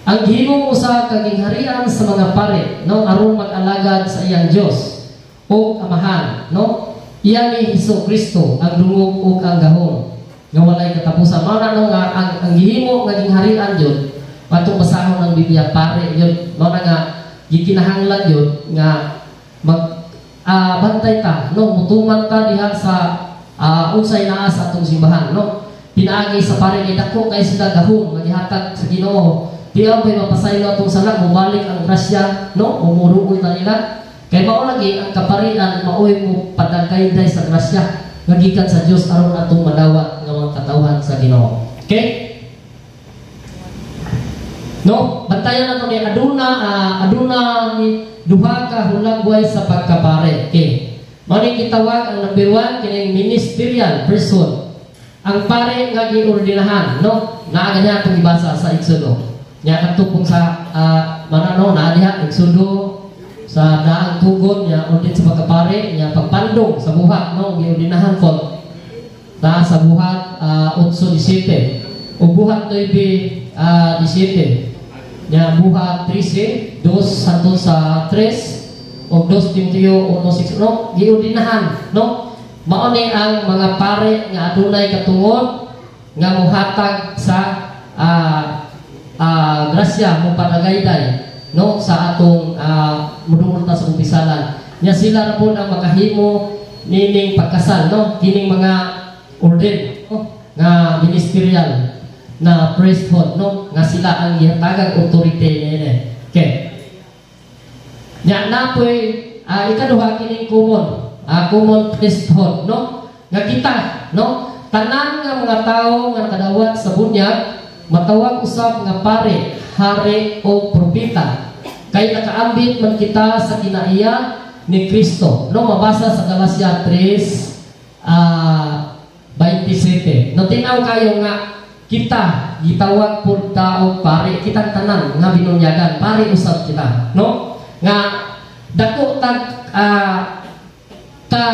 Ang gihimong usa ka gingharian sa mga pare, no, aron mag-alagad sa iyang Dios o Amahan, no? Iya ni Hesus Kristo ang dungog ug ang gahom nga walay katapusan. Mao na, no, nga ang gihimo nga gingharian jud, atong basahon ng Biblia, pare yun. Mao na nga gikinahanglan yun nga mag bantay ta, no, mutuman ta diha sa unsay naa sa atong simbahan, no, pinaagi sa pare, kay dako kay sila gahom nga gihatag sa Ginoo. Di ang may mapasaylo atong sala, mubalik ang grasya, no, umuruol ta nila. Kay mao lagi ang kaparian maoy mo padagayday sa grasya nga gikan sa Dios aron atong madawat nga mga katawhan sa Ginoo. Okay? No, bantayan nato ni aduna ni duha ka hulagway sa pagkapare. Okay. Mao ni gitawag ang number 1 kining ministerial person. Ang pare nga giordinahan, no? Naa ganyan atong gibasa sa Exodo. Nya kadto pong sa manano naa diha Exodo sa daang tugon nya ordin sa pagkapare nya pagpandong sa buhat, no, giordinahan po ta sa Buhat 8:17 o Buhat 9:17 nya Buhat 13:2 hangtod sa 3 o 2 Timoteo 1:6, no? Giordinahan, no? Mao ni ang mga pare nga adunay katungod nga mohatag sa grasya, mo panagayday, no, sa atong mudungol ta sa umpisalan. Nya sila na po ang makahimo nining pagkasal, no, kining mga orden, no, nga ministerial na priesthood, no, nga sila ang gihatagang authority niini. Okay. Nya napoy ikaduha kining common priesthood, no, nga kita, no, tanan nga mga tawo nga nakadawat sa bunyag matawag usab nga pare, hari o propeta. Kay nakaambit man kita sa kinaiya ni Kristo. No, mabasa sa Galatia 3 27. No, tinaw kayo nga kita gitawag pud ta og pare, kitang tanan nga binunyagan, pare usab kita, no? Nga dako tag ka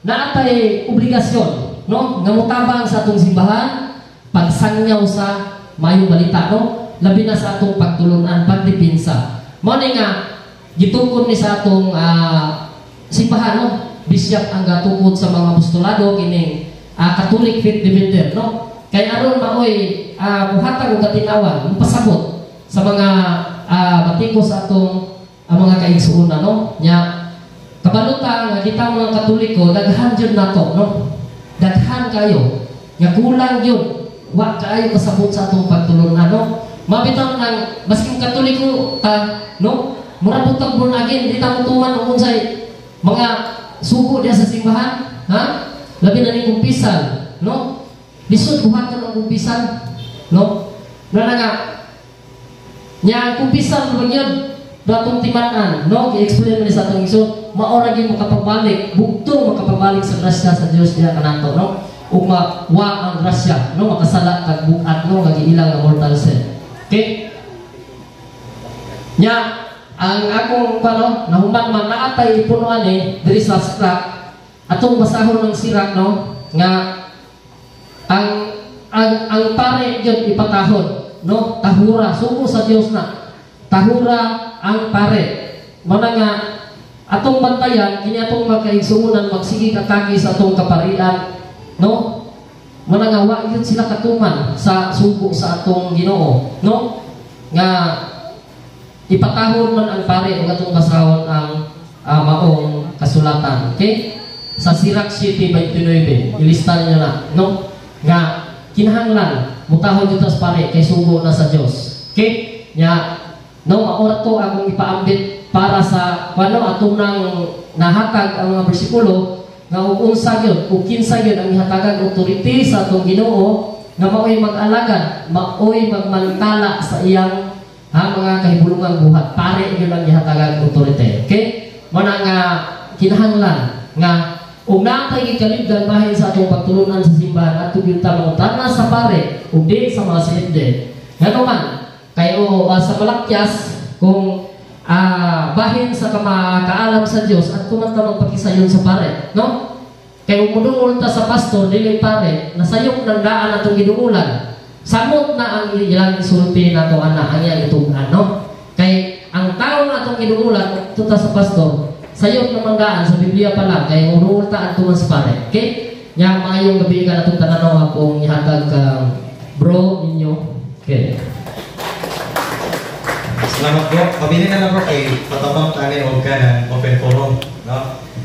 naatay obligasyon, no, nga motabang sa atong simbahan, pagsangyaw sa maayong balita, no, labi na sa atong pagtulunan, pagdepensa. Mao ni nga gitukod ni sa atong simbahan, no, bishop ang gatukod sa mga apostolado kining Catholic Faith Defender, no, kay aron maoy muhatag og katinawan, mupasabot sa mga batiko sa atong mga kaigsuonan, no? Nya kabaluta nga kita mga Katoliko daghan jud nato, no? Daghan kayo nga kulang jud. Wa kaayo kasabot sa atong pagtulunan, no? Mabitaw nang masking Katoliko ta, no? Mura pud tag born again, di ta motuman og unsay mga sugo diha sa simbahan, ha? Labi na ning kumpisal, no? Lisod buhaton ang kumpisal, no? Na nga nya ang kumpisal man yun datong timan-an, no? Gi-explain man ni sa atong igsoon, mao ra gyud makapabalik, bugtong makapabalik sa grasya sa Dios diha kanato, no? Ug mawa ang grasya, no? Makasala kag bugat, no? Nga giilang nga mortal sin. Okay? Nya ang akong pano nahuman man naatay ipunuan ni diri sa Sirach, atong basahon ng Sirach, no, nga ang pare gyud ipatahod, no? Tahura, sugo sa Dios na tahura ang pare. Mao na nga atong bantayan kini atong makaigsuonan magsige katagi sa atong kaparian, no? Mao na nga wa gyud sila katuman sa sugo sa atong Ginoo, no? Nga ipatahod man ang pare ug atong basahon ang maong kasulatan. Okay? Sa Sirach 7:29, ilista niyo na, no? Nga kinahanglan mutahod jud tas pare kay sugo na sa Dios. Okay? Nya no, maora to akong ipaambit para sa kuno atong nang nahatag ang mga bersikulo nga ug unsa gyud ug kinsa gyud ang gihatagag authority sa atong Ginoo nga maoy mag-alagad, maoy magmantala sa iyang ha, mga kahibulungang buhat. Pare gyud ang gihatagag authority. Okay? Mao na nga kinahanglan nga ug naa tay gikalibdan bahin sa atong pagtulunan sa simbahan adto gyud ta mangutana sa pare ug di sa mga CFD. Ngano man kayo sa Malakyas kung bahin sa kaalam sa Dios adto man ta magpakisayon sa pare, no? Kay kung mudungol ta sa pastor dili pare, nasayop ng daan atong gidungulan. Samot na ang ilang isulti nato ana ang iyang itug-an, no? Kay ang tao na atong gidungulan adto ta sa pastor, sayop naman daan sa Biblia pa lang kay mudungol ta adto man sa pare. Okay? Nya maayong gabi ka natong tanan akong ihatag kang bro ninyo. Okay. Salamat bro. Pabili na lang bro kay patabang tani og ka ng open forum, no?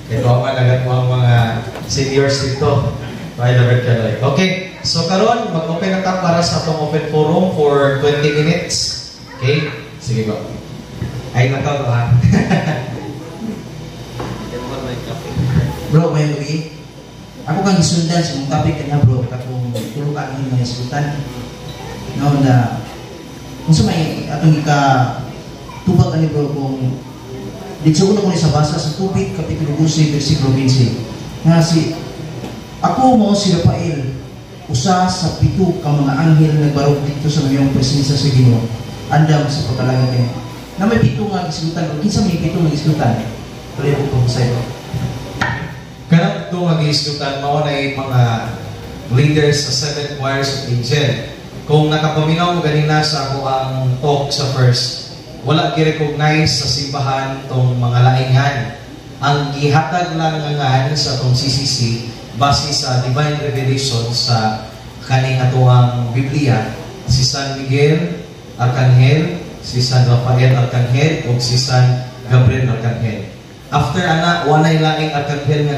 Kay tuwa man lagat mo ang mga seniors dito. Right, Robert Kaloy. Okay. So karon mag-open na ta para sa atong open forum for 20 minutes. Okay? Sige bro. Ay nakaw ha. Bro, may gabi. Ako kang gisundan sa mong topic kanya bro, katong tulo ka ang mga isgutan. No na unsa may atong ika tubag ani bro kung didto ko ni sa basa sa Tubig kapitulo 12 bersikulo 20 nga si ako mo si Rafael, usa sa pito ka mga anghel nagbarog dito sa mayong presensya sa Ginoo, andam sa pagkalaga kaniya. Na may pito nga gisgutan, o kinsa may pito nga gisgutan? Tuloy ko po sa iyo. Kanang pito nga gisgutan mao na mga leaders sa seven choirs of angel. Kung nakapaminaw mo ganina sa ako ang talk sa first, wala gi-recognize sa simbahan tong mga laingan. Ang gihatag lang ngan sa tong CCC base sa divine revelation sa kaning atoang Biblia, si San Miguel Arcangel, si San Rafael Arcangel ug si San Gabriel Arcangel. After ana walay laing arkanghel nga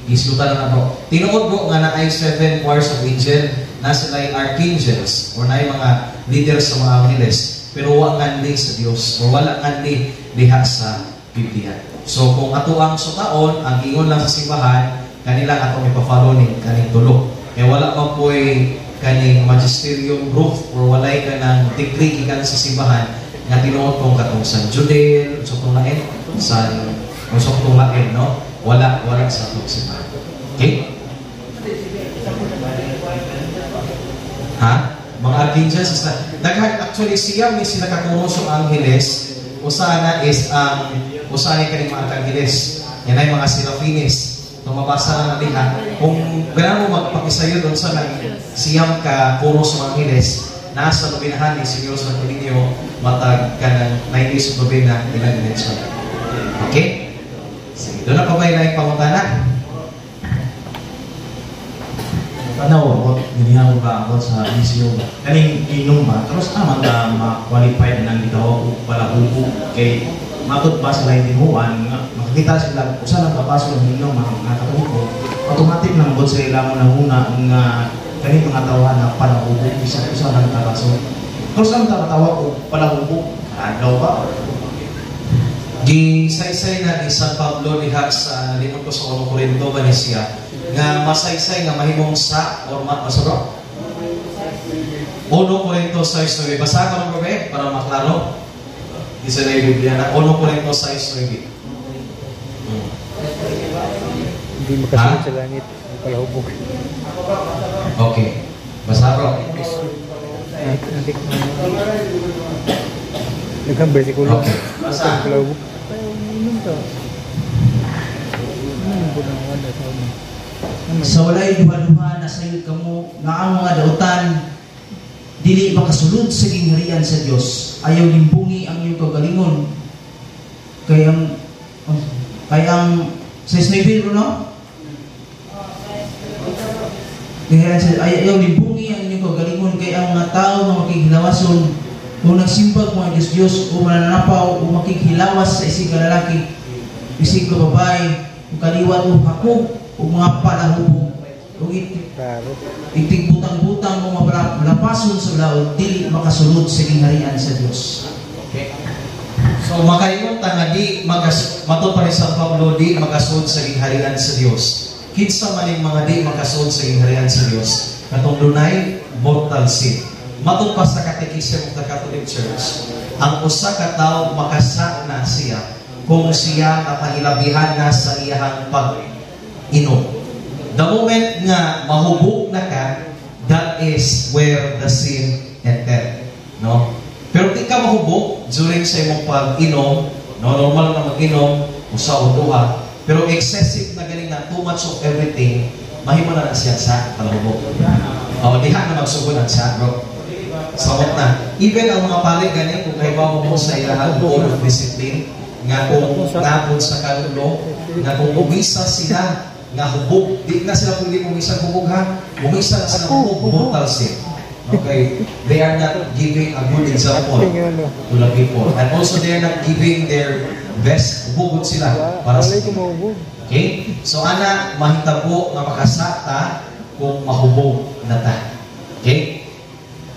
gislutan na bro. Tinuod bro nga naay seven choirs of angel, na sila archangels or naay mga leaders sa mga angeles, pero wa nganli sa Dios or wala nganli diha sa Biblia. So kung ato ang sutaon, ang ingon lang sa simbahan, kanila atong ipa-follow ni kaning tulo. Kaya wala man po'y kaning magisterium proof or walay kanang decree gikan sa simbahan nga tinuod kong katong San Judel, sa itong lain, San o sa itong lain, no? Wala sa atong simbahan. Okay? Ha? Mga archangels, daghan actually siya may sila kakuro sa angheles, usana is ang usana kaning mga archangeles. Yan ay mga serafines. Tumabasa na diha. Kung ganahan mo magpakisayo doon sa nang siyam ka puro sa mga angheles, nasa nobinahan ni Senyor San Antonio matag ka ng 9 days of novena ilang minutes. Okay? Sige, doon na pa ba yung pangutana? Tanaw ako, ganihan ko ka ako sa ECO ba? Kaning inom ba? Tapos tama ka ma-qualified na nang gitawag o palahubo kay matod pa sa lain tinuan nga makakita sila usa lang kapaso ng inom mga katuko automatic nang bod sa ilang una nga Kaning mga tawahan na palahubog, isa usa lang ka rason. Karos ang tawag og palahubog, adlaw ba? Gisaysay na ni San Pablo diha sa, nalimot ko, sa 1 Corinto ba ni siya, nga masaysay nga mahimong sa or ma masuro. 1 Corinto 6:9. Basa ko ng gabi para maklaro. Isa na yung Biblia na 1 Corinto 6:9. Hindi makasunod sa langit. Palahubog. Okay. Basa, bro. Nanti daghang bersikulo. Okay. Basa. Palahubog. Pero inom ka. Ano yung bunawan na sa una? Sa walay duha-duha, nasayod kamo nga ang mga dautan dili makasulod sa gingharian sa Dios. Ayaw limbungi ang iyong kaugalingon. Kay ang 6:9, bro, no? Gingharian sa ayaw limbungi ang inyong kaugalingon, kay ang mga tao nga makighilawason o nagsimbag mga Diyos-Diyos o mananapaw o makighilawas sa isig ka lalaki, isig ka babae, o kaliwat o hakog o mga palahubog o Klaro. itigbutang-butang o malapason sa laot, dili makasulod sa gingharian sa Dios. Okay. So makaingon ta nga di makas matod pa ni San Pablo, di makasulod sa gingharian sa Dios. Kinsa man yung mga di makasulod sa gingharian sa Dios? Katong dunay mortal sin. Matod pa sa Catechism of the Catholic Church, ang usa ka tawo makasa na siya kung siya napahilabihan na sa iyahang pag-inom. The moment nga mahubog na ka, that is where the sin enter. No? Pero di ka mahubog during sa imong pag-inom, no, normal na mag-inom, usa o duha, pero excessive na galing na too much of everything, mahimo na na siya sa palahubog. O, diha na magsugod ang sa, bro. Samot na. Even ang mga pari gani, kung kahibaw mo sa ilahang code of discipline, nga kung nabot sa kalulo, nga kung umisa sila, nga hubog, di na sila pwede umisa hubog ha, umisa na sila hubog, mortal sin. Okay? They are not giving a good example to the people. And also they are not giving their best, hubog sila para sa Walay ko mahubog. Okay? So ana, mahitabo nga makasata kung mahubog na ta. Okay?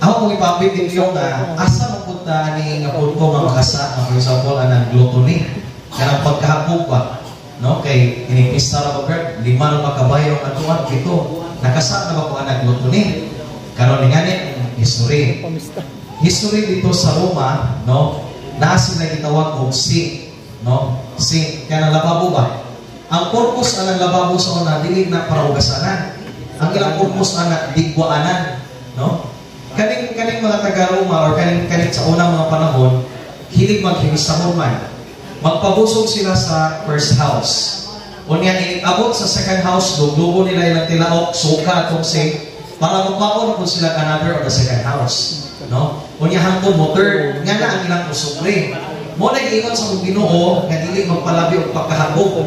Ako kung ipapit ninyo nga asa mapunta ani nga punto nga makasa nga, for example, anang gluttony, kanang pagkahapog ba, no, kay inipista ra ba, Bert, lima na makabayo ang atuan, pito, nakasa na ba ko anang gluttony karon? Ni history Pamista. History dito sa Roma, no, naa sila gitawag og sink, no, sink kanang lababo ba. Ang purpose anang lababo sa una, dili na para hugasanan. Ang ilang purpose ana, digwaanan, no. Kaning mga taga Roma or kaning sa unang mga panahon, hilig maghimisahon man. Magpabusog sila sa first house. Unya abot sa second house, dugdugo nila ilang tilaok, suka atong sink para magpaon po sila another or the second house. No? Unya hangtod mo third, nga na ang ilang kusumbre. Mo na giingon sa mong Ginoo nga dili magpalabi og pagkahabog.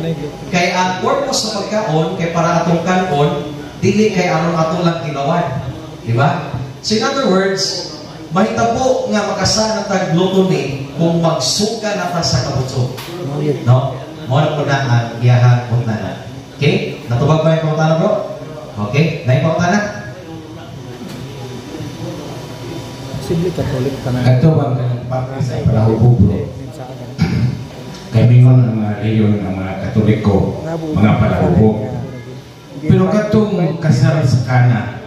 Kay ang purpose sa pagkaon kay para atong kanon, dili kay aron ato lang tilawan. Di ba? So in other words, mahitabo nga makasana tag gluttony kung magsuka na ta sa kabusog. No? Mo na po na ang iyahang pangutana. Okay? Natubag ba yung pangutana, bro? Okay? Na yung pangutana? Posible Catholic ka na. Kato bang kanang para sa palahubog, bro? Kay mingon ang mga leyon ng mga Katoliko, mga palahubog. Pero katong kasal sa Kana,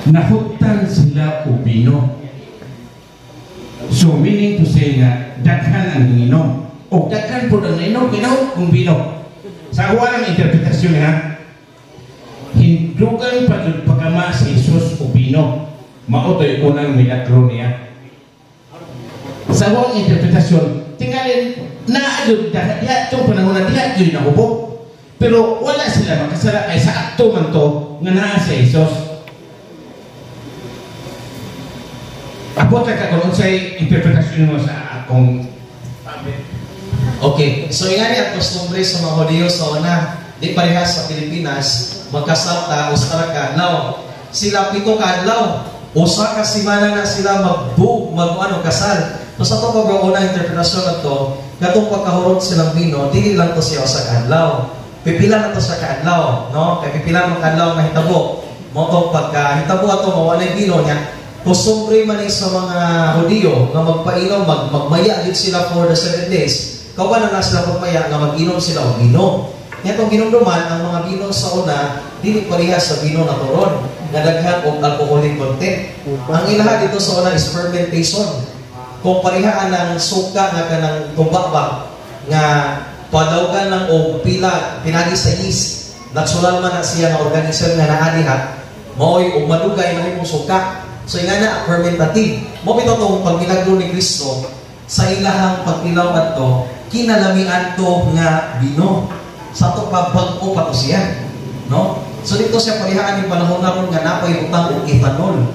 nahutan sila og bino. So meaning to say nga daghan ang nanginom. O daghan po ang nainom, kinaw kung bino. Sa ako lang interpretasyon ha, hindugan pa jud pagkama si Jesus og bino. Mao to'y unang milagro niya. Sa akong interpretasyon, tingalin naa jud diha itong panahon na diha jud nahubog. Pero wala sila makasala kay sa akto man to nga naa si Jesus. Abot ka kung unsay interpretasyon mo sa akong Okay. So ingani ang kostumbre sa mga Hudiyo sa una, di parehas sa Pilipinas, magkasal ta usa ra ka adlaw. Sila 7 ka adlaw. Usa ka semana na sila magbug, mag ano, kasal. So sa to bro, una interpretasyon na to, katong pagkahurot silang bino, dili lang to siya usa ka adlaw. Pipila na to sa kaadlaw, no? Kay pipila mo kaadlaw nga hitabo. Mao tong pagka hitabo ato mawala bino niya, kostumbre man ni sa mga Hudiyo nga magpainom, magmaya gid sila for the 7 days. Kauban na sila pagmaya nga mag-inom sila og bino. Nya tong ginumduman ang mga bino sa una dili pareha sa bino na turon nga daghan og alcoholic content. Ang ilaha dito sa una is fermentation. Kung parehaan ng suka nga kanang tuba ba nga padawgan lang og pila pinagi sa yeast, natural man na siya nga organism nga naa diha, maoy og madugay mahimong suka. So ingana fermentative. Mo bitaw tong pagmilagro ni Kristo sa ilahang pagtilaw adto, kinalamian to nga bino. Sa ato pa bag-o pa to siya, no? So dito siya parihaan yung panahon na ron nga napay utang og ethanol,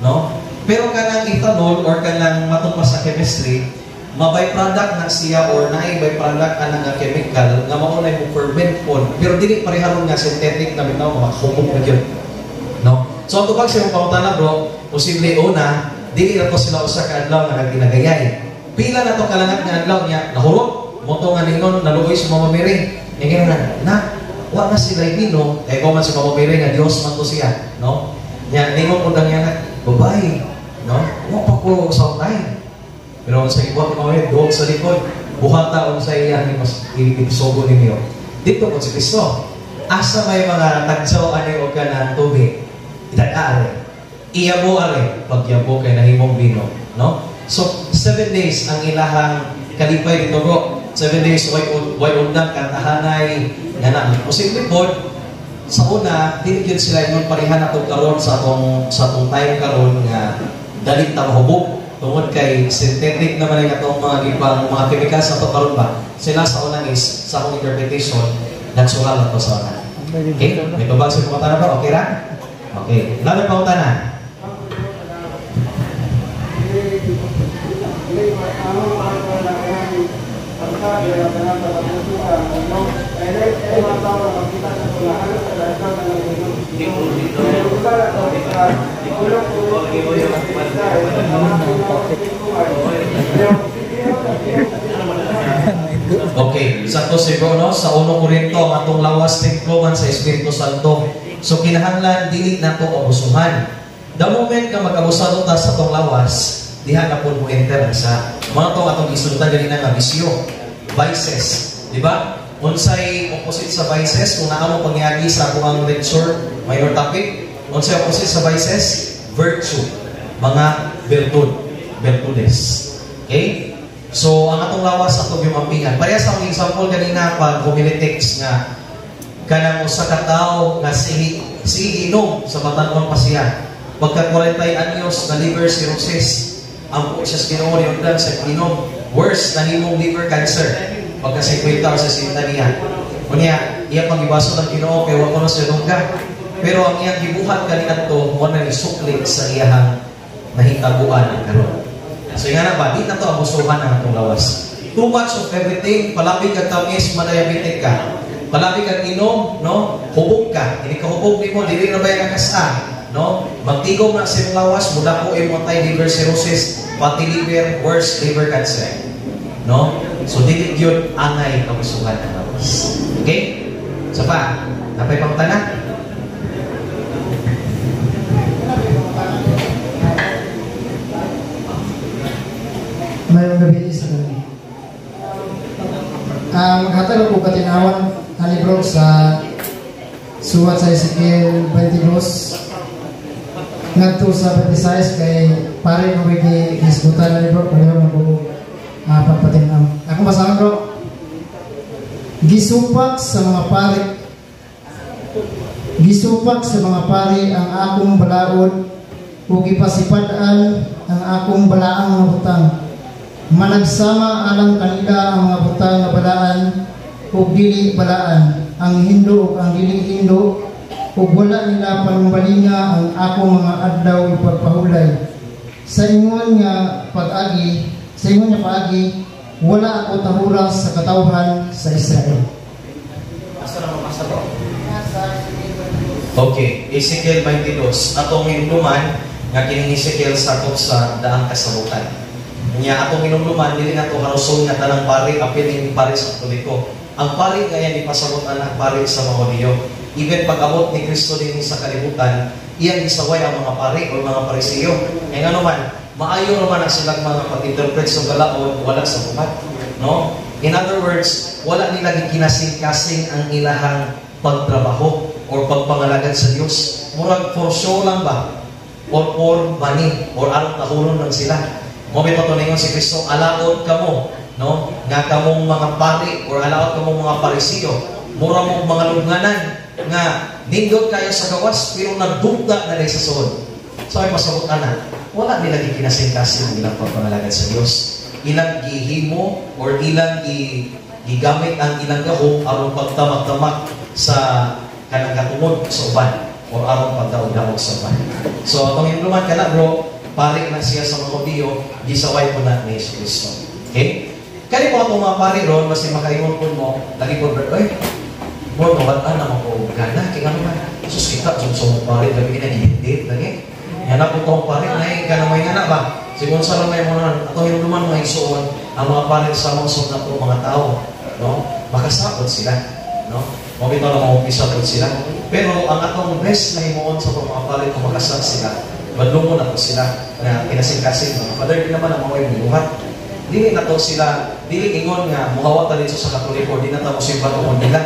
no? Pero kanang ethanol or kanang matong pa sa chemistry, ma-byproduct na siya or naay byproduct ana nga chemical nga mao na mo ferment pod. Pero dili pareha ron nga synthetic na bitaw nga makahumok na gyud, no? So ato pag sa imong pangutana bro, posible una dili na to sila usa ka adlaw nga nagginagayay. Pila na to kalangat nga adlaw niya nahurot mo to nga ningon naluoy si Mama Mary. Nga na, na wa na sila bino kay ko man si Mama Mary nga Dios man to siya, no? Nya ningon pud ang niya na babae, no? Wa pa ko sa time. Pero sa ibuhat ni Mama Mary duog sa likod, buhata unsa iya ni mas isugo ninyo. Dito po si Kristo. Asa may mga tagsaw ani og kanang tubig? Itag-are. Iyabo are, pagyabo kay nahimong bino, no? So 7 days ang ilahang kalipay dito bro. 7 days way undang kantahanay nga na. Posible pod sa una dili gyud sila ingon pareha na karon sa atong time karon nga dali ta mahubog tungod kay synthetic naman ang atong mga gipang mga chemicals ato karon ba. Sila sa una is sa akong interpretation natural na to sa una. Okay, may tubag sa pangutana ba? Okay ra? Okay, another pangutana. Okay, sa to si bro, no? Sa 1 Korinto ang atong lawas templo man sa Espiritu Santo. So kinahanglan dili nato abusuhan. The moment ka mag-abusado ta sa atong lawas, diha na pud mo enter sa mga to atong gisultan ganina nga bisyo, vices, di ba? Unsay opposite sa vices? Kung naa mo pangyagi sa akong lecture, minor topic, unsay opposite sa vices? Virtue, mga virtud, virtudes. Okay? So ang atong lawas atong gimampingan. Pareha sa akong example kanina pag homiletics nga kanang usa ka tawo nga sige inom sa batan-on pa siya. Pagka 40 anyos na liver cirrhosis, ang po siya sa Ginoo niundan sa inom, worse nahimong liver cancer pagka 50 o 60 niya. Unya, iya pang gibaso ng Ginoo kay wa kono siya dungga. Pero ang iyang gibuhat kaniadto mo na nisukli sa iyahang nahitabuan karon. So nga na ba, di na to abusuhan ang atong lawas. Too much of everything, palabig kag tamis, madiabetic ka. Palabig kag inom, no? Hubog ka. Hindi ka hubog nimo, dili na ba yung kasa, no? Magtigom na sa imong lawas, mudako imong tay liver cirrhosis, fatty liver, worse liver cancer. No? So dili gyud angay abusuhan ang lawas. Okay? Sa pa, napay pangutana? Mayroong gabi sa gabi. Maghatag ako katinawan ani bro sa suwat sa Ezekiel 22 ngadto sa 26 kay pare ko kay gisgutan ani bro pareho man ko pagpatinaw. Ako basahon bro. Gisupak sa mga pari. Gisupak sa mga pari ang akong balaod ug gipasipad-an ang akong balaang mga butang. Managsama alang kanila ang mga butang nga balaan ug dili balaan, ang hindo ug ang dili hindo, ug wala nila panumbalinga ang akong mga adlaw ipagpahulay. Sa ingon nga pag-agi, sa ingon nga paagi, wala ako tahura sa katawhan sa Israel. Asa na mabasa bro? Okay, Ezekiel 22. Atong hinumduman nga kining Ezekiel sakop sa daang kasabutan. Nya atong hinumduman dili nato haruson nga tanang pari apil ning pari sa Katoliko. Ang pari nga yan ipasabot anak pari sa mga Hudiyo. Even pag-abot ni Kristo din sa kalibutan, iyang gisaway ang mga pari o mga Pariseo. Kaya nga naman, maayo naman ang silang mga pag-interpret sa balaod, wala sa buhat. No? In other words, wala nila gikinasing-kasing ang ilahang pagtrabaho or pagpangalagad sa Dios. Murag for show lang ba? Or for money, or aron tahulon lang sila. Mao bitaw to ningon si Kristo, alaot kamo, no? Nga kamong mga pari or alaot kamong mga Pariseo, mura mong mga lubnganan nga nindot kayo sa gawas pero nagdugda na sa sulod. So ay pasabot ana, wala nila gikinasing-kasing ang ilang pagpangalagad sa Dios. Ilang gihimo or ilang gigamit ang ilang gahom aron pagtamak-tamak sa kanang katungod sa uban or aron pagdaog-daog sa uban. So atong hinumduman kana bro, pari na siya sa mga Hudiyo, gisaway po na ni Jesu Kristo. Okay? Kani po atong mga pari ron, basta makaingon po mo, lagi po, oy, bro, mawatan na mo gana, kaya nga naman, sus kita, sa mga pari, lagi kinagihindit, lagi. Yan na po itong pari, na ka na may nga na ba? Sigun sa lang may mga, atong hinumduman mga igsuon, ang mga pari sa mga sud na po mga tao, no? Makasakot sila, no? Mabito na maupisa po sila. Pero ang atong best na himuon sa itong mga pari kung makasakot sila, madlungon na po sila na kinasing-kasing. Mga father, di naman ang mga buhat. Dili na to sila, dili ingon nga muhawat ta dito sa Katoliko, di na ta mosimba tungod nila.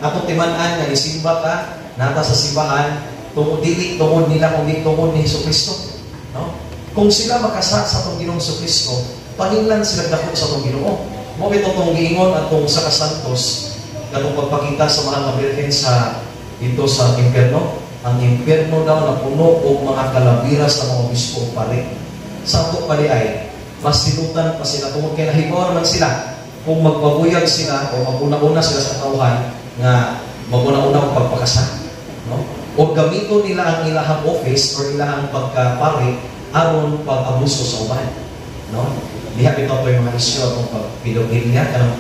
Atong timan-an nga nisimba ta, nata sa simbahan, tungod dili tungod nila kundi tungod ni Jesucristo, no? Kung sila makasa sa atong Ginoong Jesucristo, paninglan sila dako sa atong Ginoo. Mao bitaw tong giingon atong sa kasantos katong pagpakita sa mahal nga Birhen sa dito sa impierno. Ang impierno daw napuno og mga kalabira sa mga obispo ug pari. Sa ato pa di ay mas silutan pa sila tungod kay nahibaw naman sila kung magpabuyag sila o maguna-una sila sa tawhan nga maguna-una og pagpakasa, no? O gamiton nila ang ilahang office or ilahang pagkapari aron pag-abuso sa uban, no? Diha bitaw to yung mga isyu atong pagpedophilia kanang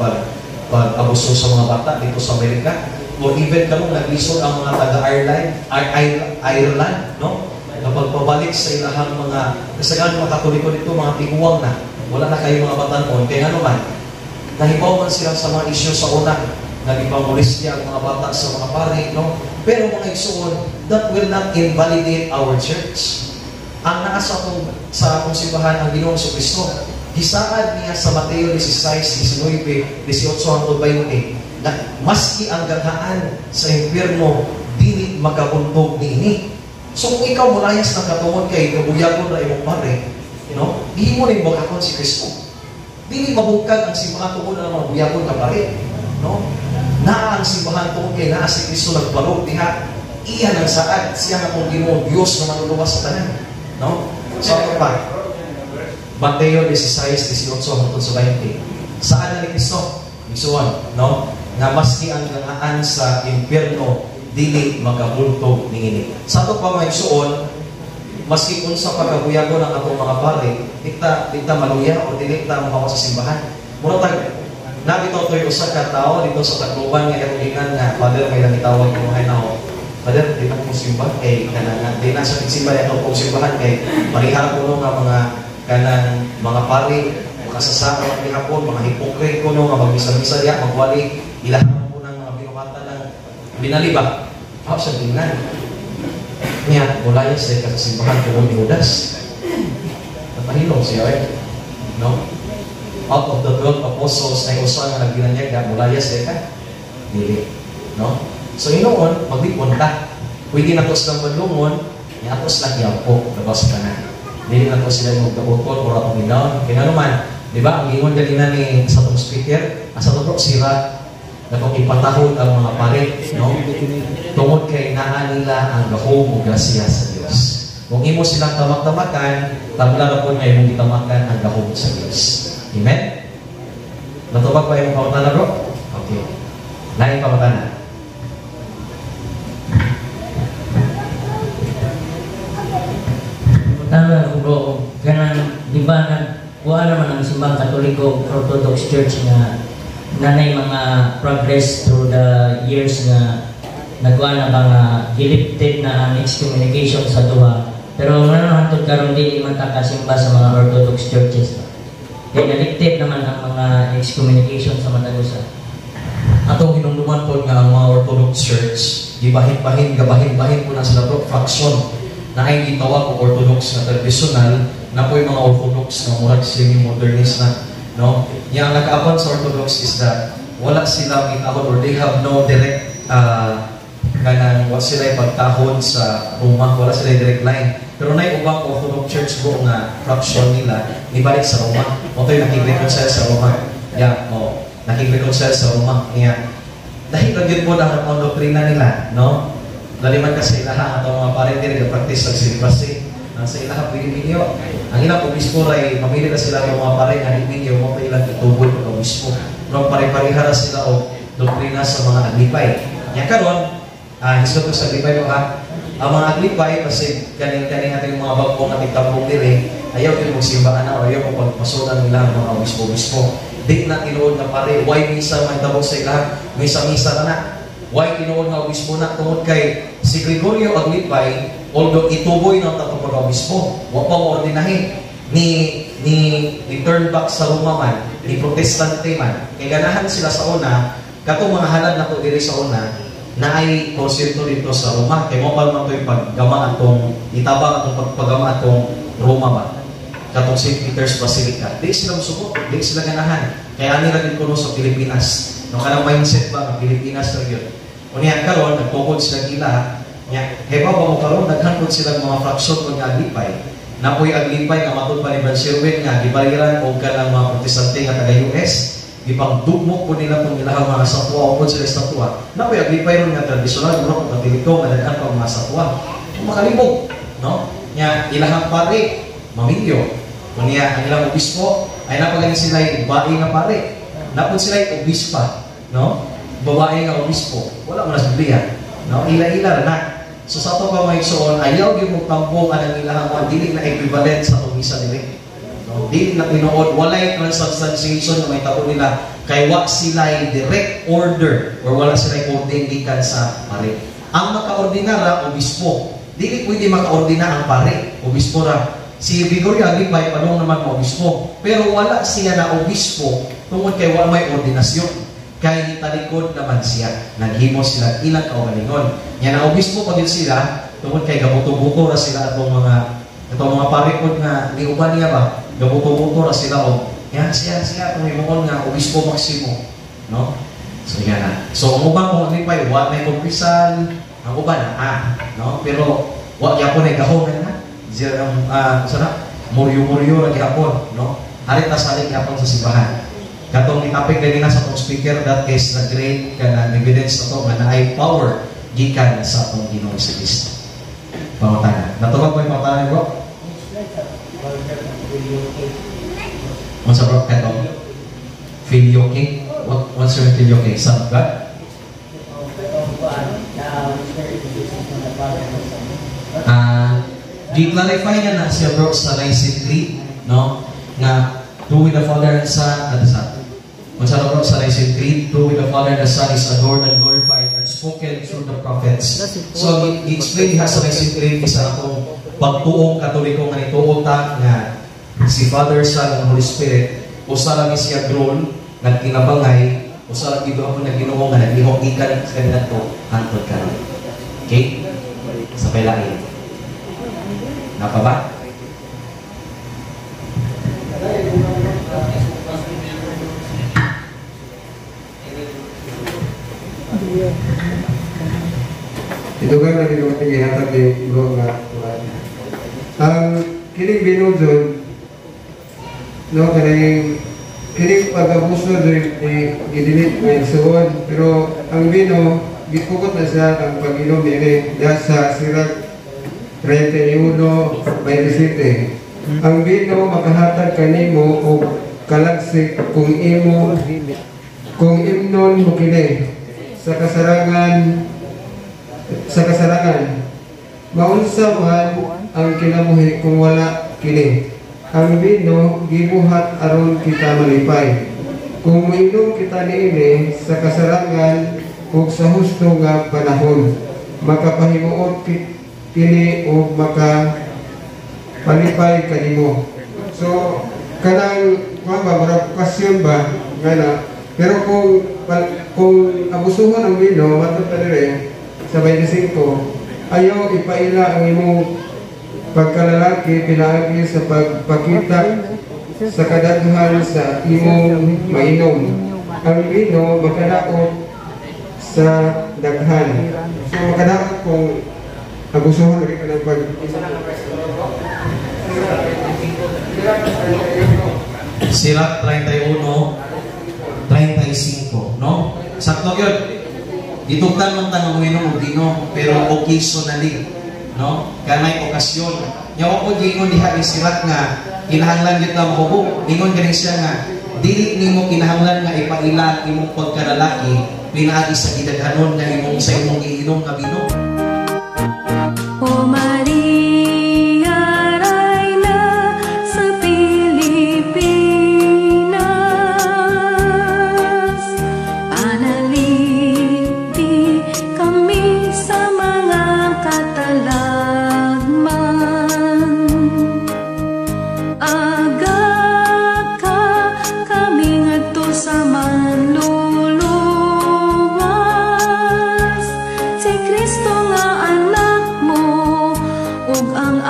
pag-abuso sa mga bata dito sa Amerika, o even kanong naglisod ang mga taga Ireland, Ireland, no? Na pagpabalik sa ilahang mga kasagaran mga Katoliko dito, mga tiguang na, wala na kayo mga batanon, kaya nga naman, nahibaw man sila sa mga isyu sa una, nagipamolestya ang mga bata sa mga pari, no? Pero mga igsuon, that will not invalidate our church. Ang naa sa atong simbahan ang Ginoong Jesucristo. Gisaad niya sa Mateo 16, 19, 18 hangtod 20, na maski ang ganghaan sa impyerno dili makabuntog niini. So kung ikaw mulayas ng katungod kay kabuyagon ra imong pare, no? Gihimo ning bangakon si Kristo. Dili mabungkag ang simbahan tungod na mga buyagon ka pare, no? Naa ang simbahan tungod kay naa si Kristo nagbarog diha. Iya nang saad siya nga akong Ginoo Dios nga manluluwas sa tanan, no? So ato pa Mateo 16, 18 hangtod sa 20. Saan na ni Kristo? Igsuon, no? Nga maski ang gangaan sa impyerno dili makabultog niini. Sa ato pa mga igsuon, maski unsa pagkabuyagon ang atong mga pare, dita maluya o dili ta mohawa sa simbahan. Mura tag nabitaw toy usa ka tawo dito sa Tacloban nga katong nga father may lang gitawag ko hay nao. Father, di na ko simba kay kanang di na sa simba ato kong simbahan kay parihara kuno nga mga kanang mga pari makasasama man gihapon, mga hipokrit kuno nga magmisa-misa diha magwali ilahan po ng mga binuhatan ng binaliba. Aw sa tingnan niya mulayas sa ka sa simbahan tungod ni Judas. Natahilom siya eh, no? Out of the 12 apostles ay usa nga nagbinanyag na mulayas ka dili, no? So inoon maglipon ta. Pwede na to silang madlungon, niya ato silang yampo labas sa tanan. Dili na to sila magdaoton or atong inaon. Kaya naman, di ba, ang ingon ganina ni sa atong speaker, asa to bro, sira na kung ipatahod ang mga parit, no? Tungod kay naa nila ang gahom o grasya sa Dios. Kung imo silang tamak-tamakan, tabla na po nga imong gitamakan ang gahom sa Dios. Amen? Natubag pa imong pamutana, bro? Okay. Laing pamutana. Tama ko bro, ganang, di ba nagkuha naman ang simbang Katoliko Orthodox Church nga nanay mga progress through the years nga nagkuha na ba nga gilifted na ang excommunication sa duha. Pero nga naman hantod karon dili man ta kasimba sa mga Orthodox churches. Kaya nalifted naman ang mga excommunication sa matag usa. Atong hinumduman po nga ang mga Orthodox Church, gibahin-bahin, gabahin-bahin po na sila bro, fraction na ay gitawag og Orthodox na traditional, na po yung mga Orthodox na murag semi-modernist na, no? Yang nakaapan sa Orthodox is that wala sila mitahod or they have no direct kanang wa sila pagtahod sa Roma, wala sila direct line. Pero nay ubang Orthodox Church bro nga fraction nila nibalik sa Roma. Mo to'y nakig-reconcile sa Roma. Yeah, oh, nakig-reconcile sa Roma niya. Dahil ra gyud po na ang doktrina nila, no? Laliman kasi ilaha atong mga pare diri ga-practice sa celibacy. Ang sa ilaha pwede minyo. Ang ilang obispo ray mamili na sila ng mga pare nga di minyo mo pa ilang itubod og obispo. Pero pare-pareha ra sila og doktrina sa mga aglipay. Nya karon, hisgot ko sa aglipay mo ha. Ang mga aglipay kasi kaning-kaning ating mga bag-o nga tigtambong diri, ayaw gyud magsimba ana o ayaw mo pagpasunan nila ang mga obispo-obispo. Di na tinuod nga pare, why misa man tabo sa ilaha? Misa-misa na na. Why tinuod nga obispo na? Tungod kay si Gregorio Aglipay, although ituboy ng tatong pag-obispo, wa pa mo ordinahin ni ni ni turn back sa Roma man, ni Protestante man. Kay ganahan sila sa una, katong mga halad nato diri sa una, na ay porsyento dito sa Roma. Kay mo pa man to'y paggama atong itabang atong pagpagama atong Roma ba? Katong St. Peter's Basilica. Di sila musuko, di sila ganahan. Kaya ani ra gid kuno sa Pilipinas. No kanang mindset ba nga Pilipinas ra gyud. Unya karon nagtukod sila gila. Nya kay ba mo karon daghan pud silang mga fraction pud nga aglipay. Napoy aglipay nga matud pa ni Brad Sherwin nga gibaliran og kanang mga Protestante nga taga US. Gipangdugmok po nila tong ilahang mga satwa o pod sila statwa. Napoy aglipay ron nga tradisyonal mura kung Katoliko nga daghan pa mga satwa. Makalibog, no? Nya ilahang pare mamilyo. Unya ang ilang obispo ay napagaling sila babae nga pare. Napod sila obispa, no? Babae nga obispo. Wala man sa Biblia, no? Ila-ila na. So sa ato pa mga igsoon, ayaw gyud mo tambong anang ilahang mga dili na equivalent sa atong misa dili. No? Dili na tinuod, walay transubstantiation na may tabo nila kay wa sila direct order or wala sila order gikan sa pare. Ang makaordinara obispo. Dili pwede makaordina ang pare, obispo ra. Si Gregorio Aglipay padung naman mo obispo, pero wala siya na obispo tungod kay wa may ordinasyon. Kay nitalikod naman siya. Naghimo sila ilang kaugalingon. Nya na obispo pa gyud sila tungod kay gabuto-buto ra sila atong mga pare pod nga niuban niya ba, gabuto-buto ra sila og nya siya siya atong himuon nga obispo maximo, no? So yan na. So ang uban kung Aglipay wa may kumpisal, ang uban na, no? Pero wa gyapon ay gahom na. Sana muryo-muryo ra gihapon, no? Halit ta salig gihapon sa simbahan. Katong itapik ganina sa atong speaker, that is the great kanang evidence ato nga naay power gikan sa atong Ginoong Kristo. Pangutana. Natubag mo yung pangutana bro? Unsa bro katong filioque? What's your filioque? Son of God? Gi-clarify na na siya bro sa Nicene Creed, no? Nga two with the Father and Son at the Son. Kung sa bro sa Nicene Creed, two with the Father and the Son is adored and glorified and spoken through the prophets. So gi-explain diha sa Nicene Creed isa akong pagtuong Katoliko nga nituo ta nga si Father, Son and Holy Spirit usa lang siya role nagkinabangay, usa lang gid ako nga Ginoo nga naglihok gikan sa kaniadto hangtod karon. Okay? Sa pailain. Napa ba? Ito ka na rin ang ihatag ni bro nga. Ang kining binudod, no, kining pag-abuso doon gidilit may suod, pero ang bino, gipukot na siya ang pag-inom nini diya sa Sirach 31:27. Ang bino makahatag kanimo og kalagsik kung imo kung imnon mo kini sa kasarangan maunsa man ang kinabuhi kung wala kini. Ang bino gibuhat aron kita malipay. Kung moinom kita niini sa kasarangan ug sa husto nga panahon, makapahimuot kini ug makapalipay kanimo. So kanang kuan ba murag okasyon ba nga na Pero kung abusuhon ang bino, matod pa dire sa 25, ayaw ipaila ang imong pagkalalaki pinaagi sa pagpakita sa kadaghan sa imong mainom. Ang bino makadaot sa daghan. So makadaot kung abusuhon lagi ka ng pag. Sirach 31:35, no? Sakto yun. Gitugtan man ta nga moinom og bino, pero occasionally, no? Kanay okasyon. Nya wa ko giingon diha ni Sirach nga kinahanglan gyud ta mahubog. Ingon gani siya nga dili nimo kinahanglan nga ipaila ang imong pagkalalaki pinaagi sa gidaghanon nga imong sa imong giinom nga bino. O Maria, Reyna sa Pilipinas, panalipdi kami sa mga katalagman. Aga ka kami ngadto sa manluluwas, si Kristo nga anak mo ug ang